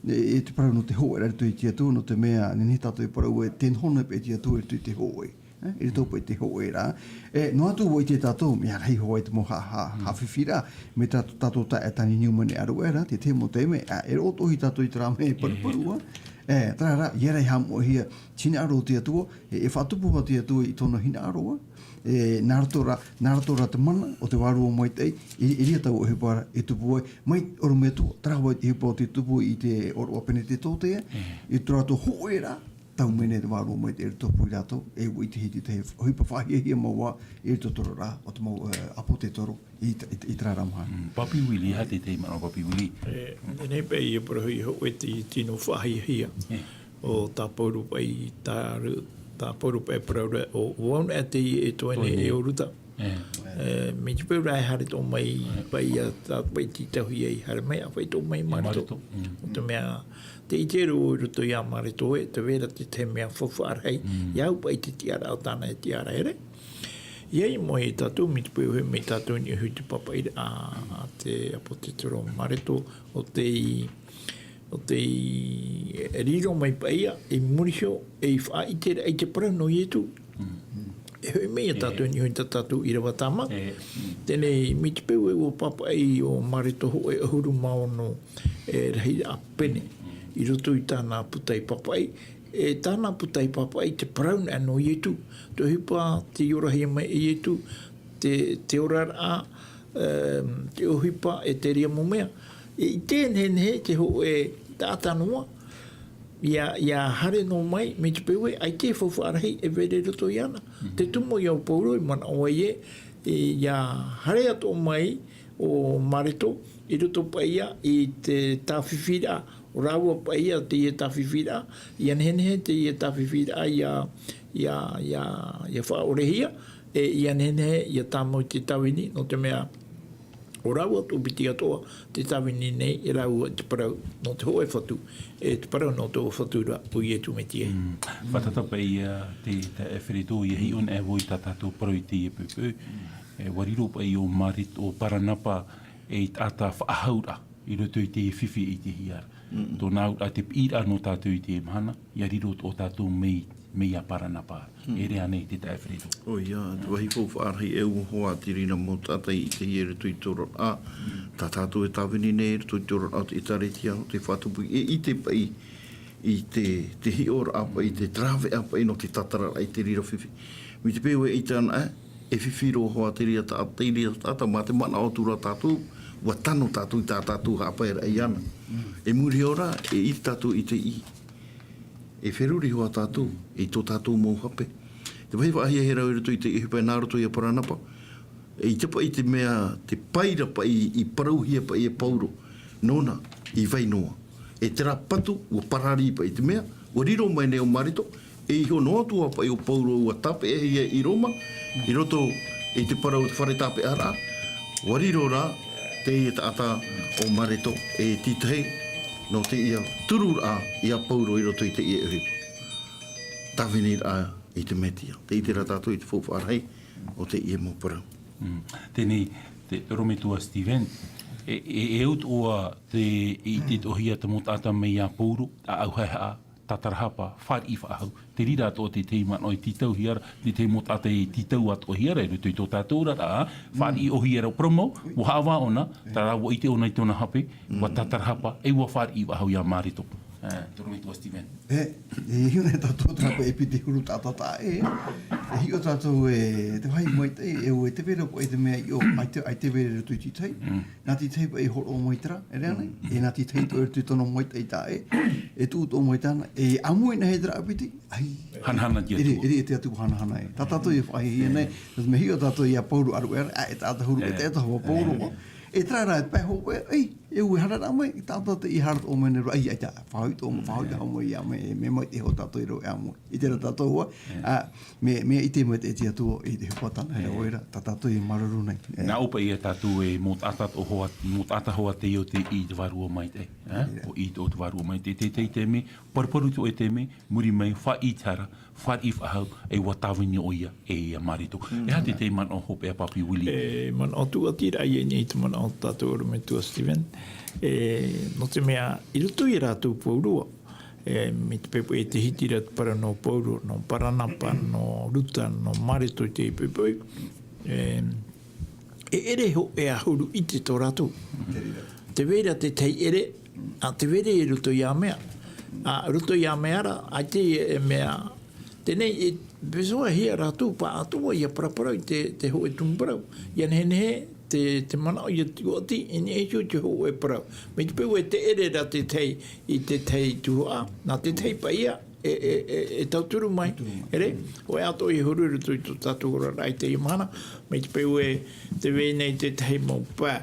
e, e te parau nō te hōʻēraʻa i roto i te Atua, nō te mea, nehenehe tātou e parau ē, tē noho nei paʻi te Atua i roto i te hōʻē. E, i roto paʻi i te hōʻēraʻa. E, noa atu ʻua ʻite tātou, mea rahi hoʻi te mau ha-, ha-, haʻafifi ra, mai tā tātou taeaʻe Tani Newman e ʻāruʻe ra, te tahi mau taime, ā, e roʻo atoʻa hoʻi tātou i terā mea e paruparu, ā. E, terā rā, ʻia haʻamoʻehia, te hinaʻaro o te Atua, e, e faʻatupu hoʻi te Atua i tōna hinaʻaro, ā. E, nā roto rā, nā roto rā te mana o te vārua maitaʻi, i, i reira taua ʻohipa e tupu ai, mai ʻorometua, terā hoʻi te ʻohipa o te tupu i te ʻōroʻa pene te tōtea, i tō rātou hōʻē rā, tau mai nei te vārua maitaʻi i roto pū i rātou, e ʻua ʻite i te tahi ʻohipa faʻahiahia mau ā, i roto tō rā, o te mau, e, ʻāpōsetolo, i, i, i terā rā mahana. Mm, Papi Willie, e aha te, te manaʻo Papi Willie? E, nei paʻi e parau hia hōʻē te tino faʻahiahia. E. O tā Pauro paʻi, tā, tā Pauro paʻi parau ra, ʻo, ʻo vau noa te e toe nei e o Ruta. E. E, mai te peu rā e haere atoʻa mai, paʻi ia, tā paʻi tītauhia i haere mai, ʻa paʻi atoʻa mai Mareto. Mareto. Mm. ʻO te mea, tē ʻite ra vau i roto ia Mareto ē, tē vai ra te tahi mea faufaʻa rahi, ia au paʻi te tiʻaraʻa o tāna e tiʻa ra here. ʻIa ʻite mai tātou, mai te peu e, mai tātou i niʻa i te pāpaʻiraʻa a, a te ʻāpōsetolo Mareto, ʻo tei, ʻo tei riro mai paʻi ia, i muri iho, ei faʻaʻiteraʻa i te parau nō Ietu. Mm. E hoʻi mai ia tātou i niʻa i tā tātou ʻīrava tāmau. E, mm. Teie nei, mai te peu e ʻua pāpaʻi ʻo Mareto hōʻē ʻahuru mā ono, e, rahiraʻa pene, i roto i tāna puta i pāpaʻi, e tāna puta i pāpaʻi te parau nā nō Ietu, te ʻohipa tei orahia mai e Ietu, te, te oraraʻa, em, te ʻohipa e te reira mau mea. E ʻite nehenehe te hōʻē taʻata noa, ʻia, ʻia haere noa mai, mai te peu ē, ʻaita e faufaʻa rahi e vai ra i roto iāna. Mhm. Te tumu ia o Pauro i manaʻo ai ē, e, ʻia haere atoʻa mai ʻo Mareto, i roto paʻi ia i te tāfifiraʻa, ʻo rāua paʻi ia teie tāfifiraʻa, ʻia nehenehe teie tāfifiraʻa ʻia, ʻia, ʻia, ʻia faʻaʻorehia, e ʻia nehenehe ʻia tāmau i te tāvini, nō te mea, ʻo rāua atoʻa piti atoʻa, te tāvini nei, e rāua te parau nō te hōʻē Fatu, e te parau nō tō Fatu ra, ʻo Ietu Metia. Mm. Fātata paʻi ia te, te Efereto, ʻia hiʻo anaʻe vau i tā tātou parau i teie poʻipoʻi. E, ʻua riro paʻi ʻo Mareto, ʻo Paranapa, ei taʻata faʻahauraʻa, i roto i te fifi i te hiʻoraʻa. Mm. Tōna auraʻa te piʻiraʻa nō tātou i teie mahana, ʻia riro tō tātou mea, mea ia Paranapa. Mm. E rave ānei te taeaʻe Efereto? ʻOia, te vāhi faufaʻa rahi e ʻua hoa te reira mau taʻata i ʻitehia i roto i te oraraʻa. Mm. Tā tātou e tāvini nei i roto i te oraraʻa o te ʻĒtārētia, o te faʻatupu e ʻite paʻi i te, te hiʻoraʻa paʻi, te rāveʻa paʻi nō te tātararaʻa i te reira fifi. Mai te peu e ʻite ana, e fifi roa hoʻi te reira ta-, te reira taʻata, mā te manaʻo atu ra tātou, ʻua tano tātou i tā tātou haʻapaeraʻa iāna. Mm. E muri iho rā, e ʻite tātou i te ʻī. E feruri hoʻi tātou, i tō tātou mau hape. Te vāhi faʻahiahia ra i roto i te ʻohipa nā roto ia Paranapa. E ʻite paʻi te mea, te paira paʻi, i parauhia paʻi e Pauro. Nōna, i vai noa. E terā patu, ʻua parari paʻi te mea, ʻua riro mai nei ʻo Mareto, e iho noa atu ā paʻi ʻo Pauro ʻua tāpeʻahia i Roma, i roto i te parau o te fare tāpeʻaraʻa, ʻua riro rā teie taʻata ʻo Mareto e tītahi nō teie tururaʻa ia Pauro i roto i teie ʻohipa. Tāviniraʻa i te Metia. Tē ʻite ra tātou i te faufaʻa rahi o teie mau parau. Mm. Teie, te ʻorometua Stephen, e, e, e au atoʻa te, i te tohia te mau taʻata mai ia Pauro, ʻāʻau haehaʻa, tātarahapa, fāriʻi faʻahou. Te reira atoʻa te, te manaʻo e tītauhia ra, te, te mau taʻata e tītau atoʻahia ra, i roto i tō tātou oraraʻa, fāriʻi ʻōhie ra, parau mau, ʻua haʻavā ʻōna, terā rā ʻua ʻite ʻōna i tōna hape, ʻua tātarahapa, e ʻua fāriʻi faʻahou ia Mareto. Ā, te ʻorometua Stephen. E, e hiʻo nei tātou terā paʻi e piti huru taʻata taʻa ʻē. E hiʻo tātou e te vāhi maitaʻi, e ʻua, e te vai ra paʻi te mea i ʻō, ʻaita, ʻaita e vai ra i roto i te tahi. Mm. Nā te tahi paʻi e hōroʻa mai terā, e rave ānei? Mm. E nā te tahi atoʻa i roto i tōna maitaʻi taʻa ʻē. E tuʻu atoʻa mai tāna, e ʻāmui noa hia terā piti, ai. Hanahana te Atua. E riro, e riro te Atua hanahana e. Tā tātou e faʻahiahia nei, nō te mea hiʻo tātou ia Pauro ʻāruʻe ra, ā, e taʻata huru, e taʻata hōhoʻa Pauro. E terā rā, e pae hope, ei, e ʻua haere mai, tātou te ʻī haere atoʻa mai nei ra, ʻaita, faʻahoʻi atoʻa mai, faʻahoʻi atoʻa mai ia mea, e mea maitaʻi hoʻi tātou e rave āmui. ʻIte ra tātou hoʻi, ā, mea, mea ʻite maitaʻi te Atua i te ʻohipa tāna e rave ra, tā tātou e māuruuru nei. Nā ʻō paʻi ia tātou e mau taʻata atoʻa hoʻi, mau taʻata hoʻi tei ʻō i te vārua maitaʻi, ā? ʻO i te, ʻo te vārua maitaʻi, te, te, te mea, paruparu atoʻa te mea, muri mai, fāriʻi terā, fāriʻi faʻahou, e ʻua tāvini ʻoia, e ia Mareto. Mm. E aha te, te manaʻo hopeʻa Papi Willie? E, manaʻo tūʻatiraʻa ia i te manaʻo o tātou ʻorometua Stephen. E, nō te mea, i roto ia rātou pauroa, e, mai te poʻipoʻi e te hiti ra te parau nō Pauro, nō Paranapa, nō Ruta, nō Mareto i te poʻipoʻi. E, e ʻere hōʻē ʻahuru ʻite tō rātou. Tē vai ra te tahi ʻere, ā, tē vai ra i roto ia mea. Ā, roto ia mea ra, ʻaita e mea, teie nei, e, Besoa hia rātou pāʻatoʻa ia paraparau i te, te hōʻē tumu parau. Ia nehenehe te, te manaʻo ia tuati, i niʻa iho i te hōʻē parau. Mai te peu e te ʻere ra te tahi, i te tahi tuhaʻa, nā te tahi paʻi ia, e, e, e, e tauturu mai. Tauturu mai. ʻEre, hōʻē atoʻa i huru i roto i tō tātou oraraʻa i teie mahana. Mai te peu e te vai nei te tahi mau pae,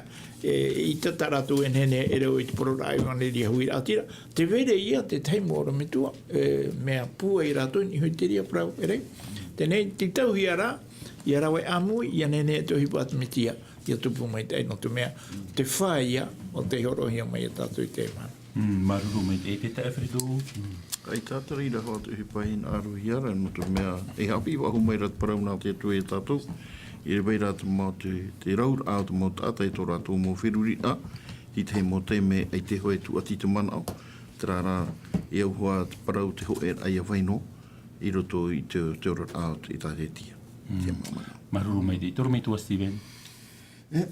e, i tata rātou e nehenehe e reo i te parau ra ʻevaneria huiraʻatira. Te vai ra ia te tahi mau ʻorometua, e, mea pūai rātou i niʻa iho i te reira parau, ʻere. Teie nei, tītauhia rā, ia rave ʻāmui, ia nehenehe te ʻohipa a te Mesia, ia tupu maitaʻi nō te mea, te fā ia, o tei hōroʻahia mai ia tātou i teie mahana. Mm, māuruuru maitaʻi, e te taeaʻe Fredo. ʻAita te reira hoʻi te ʻohipa i hinaʻarohia ra, nō te mea, e haʻapiʻi faʻahou mai ra te parau nā te Atua ia tātou, i vai ra te mau te, te rauraʻa o te mau taʻata i tō rātou mau feruriraʻa, i te mau taime ʻaita e tuati te manaʻo, terā rā, e au hoʻi te parau te hōʻēraʻa ia vai noa, i roto i te, te oraraʻa o te, i tā te tia. Mm. Te mau manaʻo. Māuruuru maitaʻi, toro mai tua Steven. E,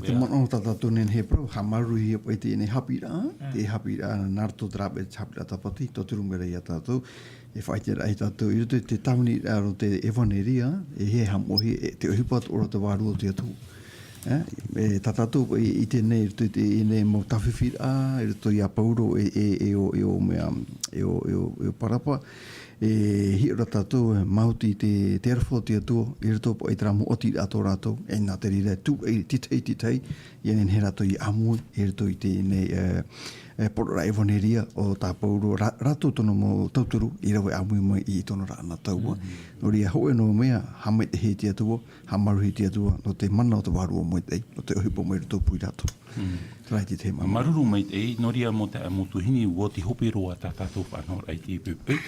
te manaʻo tā tātou nehenehe parau, haʻamāuruuruhia paʻi teie nei haʻapiʻiraʻa, te haʻapiʻiraʻa nā roto terā paʻi te haʻapiʻiraʻa tāpati, tauturu mai ra ia tātou, e faʻaʻiteraʻa ia tātou, i roto i te tāviniraʻa o te ʻevaneria, e hia haʻamāuruuru, e te ʻohipa atoʻa ra te Vārua o te Atua. E, e tā tātou paʻi i teie nei, i roto i teie nei mau tāfifi, i roto ia Pauro, e, e, e ʻo, e ʻo mea, e ʻo, e ʻo, e ʻo Parapa, e hiʻo ra tātou, e, maoti i te, te aroha o te Atua, i roto paʻi i terā mau ʻatiraʻa tō rātou, e nā te reira, tū, e, titahi, titahi, ia nehenehe rātou ia ʻāmui, i roto i teie nei, e, e, parau ra ʻevaneria o tā Pauro, rā-, rātou tōna mau tauturu, i rave ʻāmui mai i tōna ra ʻana taua. Mm. Nō reira, hōʻē noa mea, haʻamaitaʻihia te Atua, haʻamāuruuruhia te Atua, nō te mana o te Vārua maitaʻi, nō te ʻohipa mai roto pū ia rātou. Mm. Terā te tahi mau. Māuruuru maitaʻi, nō reira mau taeaʻe, mau tuahine, ʻua oti hope roa tā tātou faʻanahoraʻa i teie poʻipoʻi.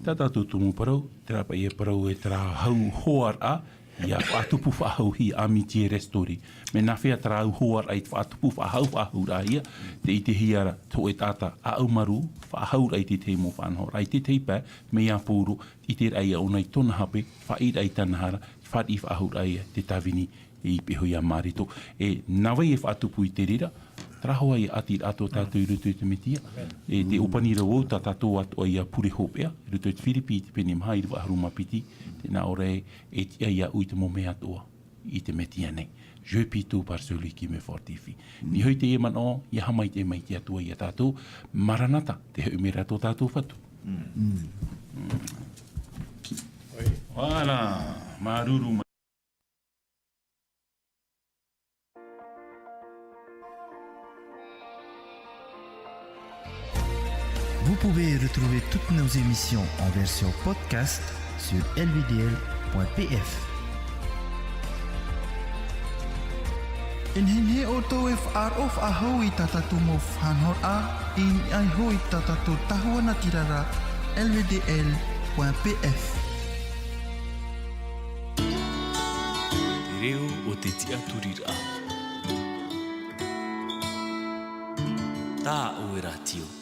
Tā tātou tumu parau, terā paʻi ia parau e terā hau hoaraʻa, ia faʻatupu faʻahou hia, amitié restaurée. Mea nāfea terā hau hoaraʻa i te faʻatupu faʻahou, faʻahouraʻa ia, tē ʻitehia ra, te hōʻē taʻata, ʻāʻau marū, faʻahouraʻa i te tahi mau faʻanahoraʻa, i te tahi pae, mai ia Pauro, ʻiteraʻa ia ʻōna i tōna hape, faʻaʻīraʻa i tāna hara, fāriʻi faʻahouraʻa ia, te tāvini, i pīhaʻi iho ia Marito. E, nā vai e faʻatupu i te reira, terā hoʻi ia ʻati atoʻa tātou i roto i te Mesia. E, tē ʻōpani ra vau tā tātou atoʻa ia pure hopeʻa, i roto i te Firipi i te pene maha, ʻīrava ʻahuru mā piti, tē nā ʻō ra ē, e tiʻa iāʻu i te mau mea atoʻa, i te Mesia nei. Je puis tout par celui qui me fortifie. Nō reira, teie manaʻo, ia haʻamaitaʻi mai te Atua ia tātou, Maranata, tē hoʻi mai ra tō tātou Fatu. Mm. Mm. Voilà, māuruuru mai. Vous pouvez retrouver toutes nos émissions en version podcast sur L V D L point P F. E nehenehe ʻoutou e faʻaroʻo faʻahou i tā tātou mau faʻanahoraʻa, i niʻa iho i tā tātou tahua natirara, L V D L point P F. Te reo o te tiʻaturiraʻa. Tā ʻoe rātio.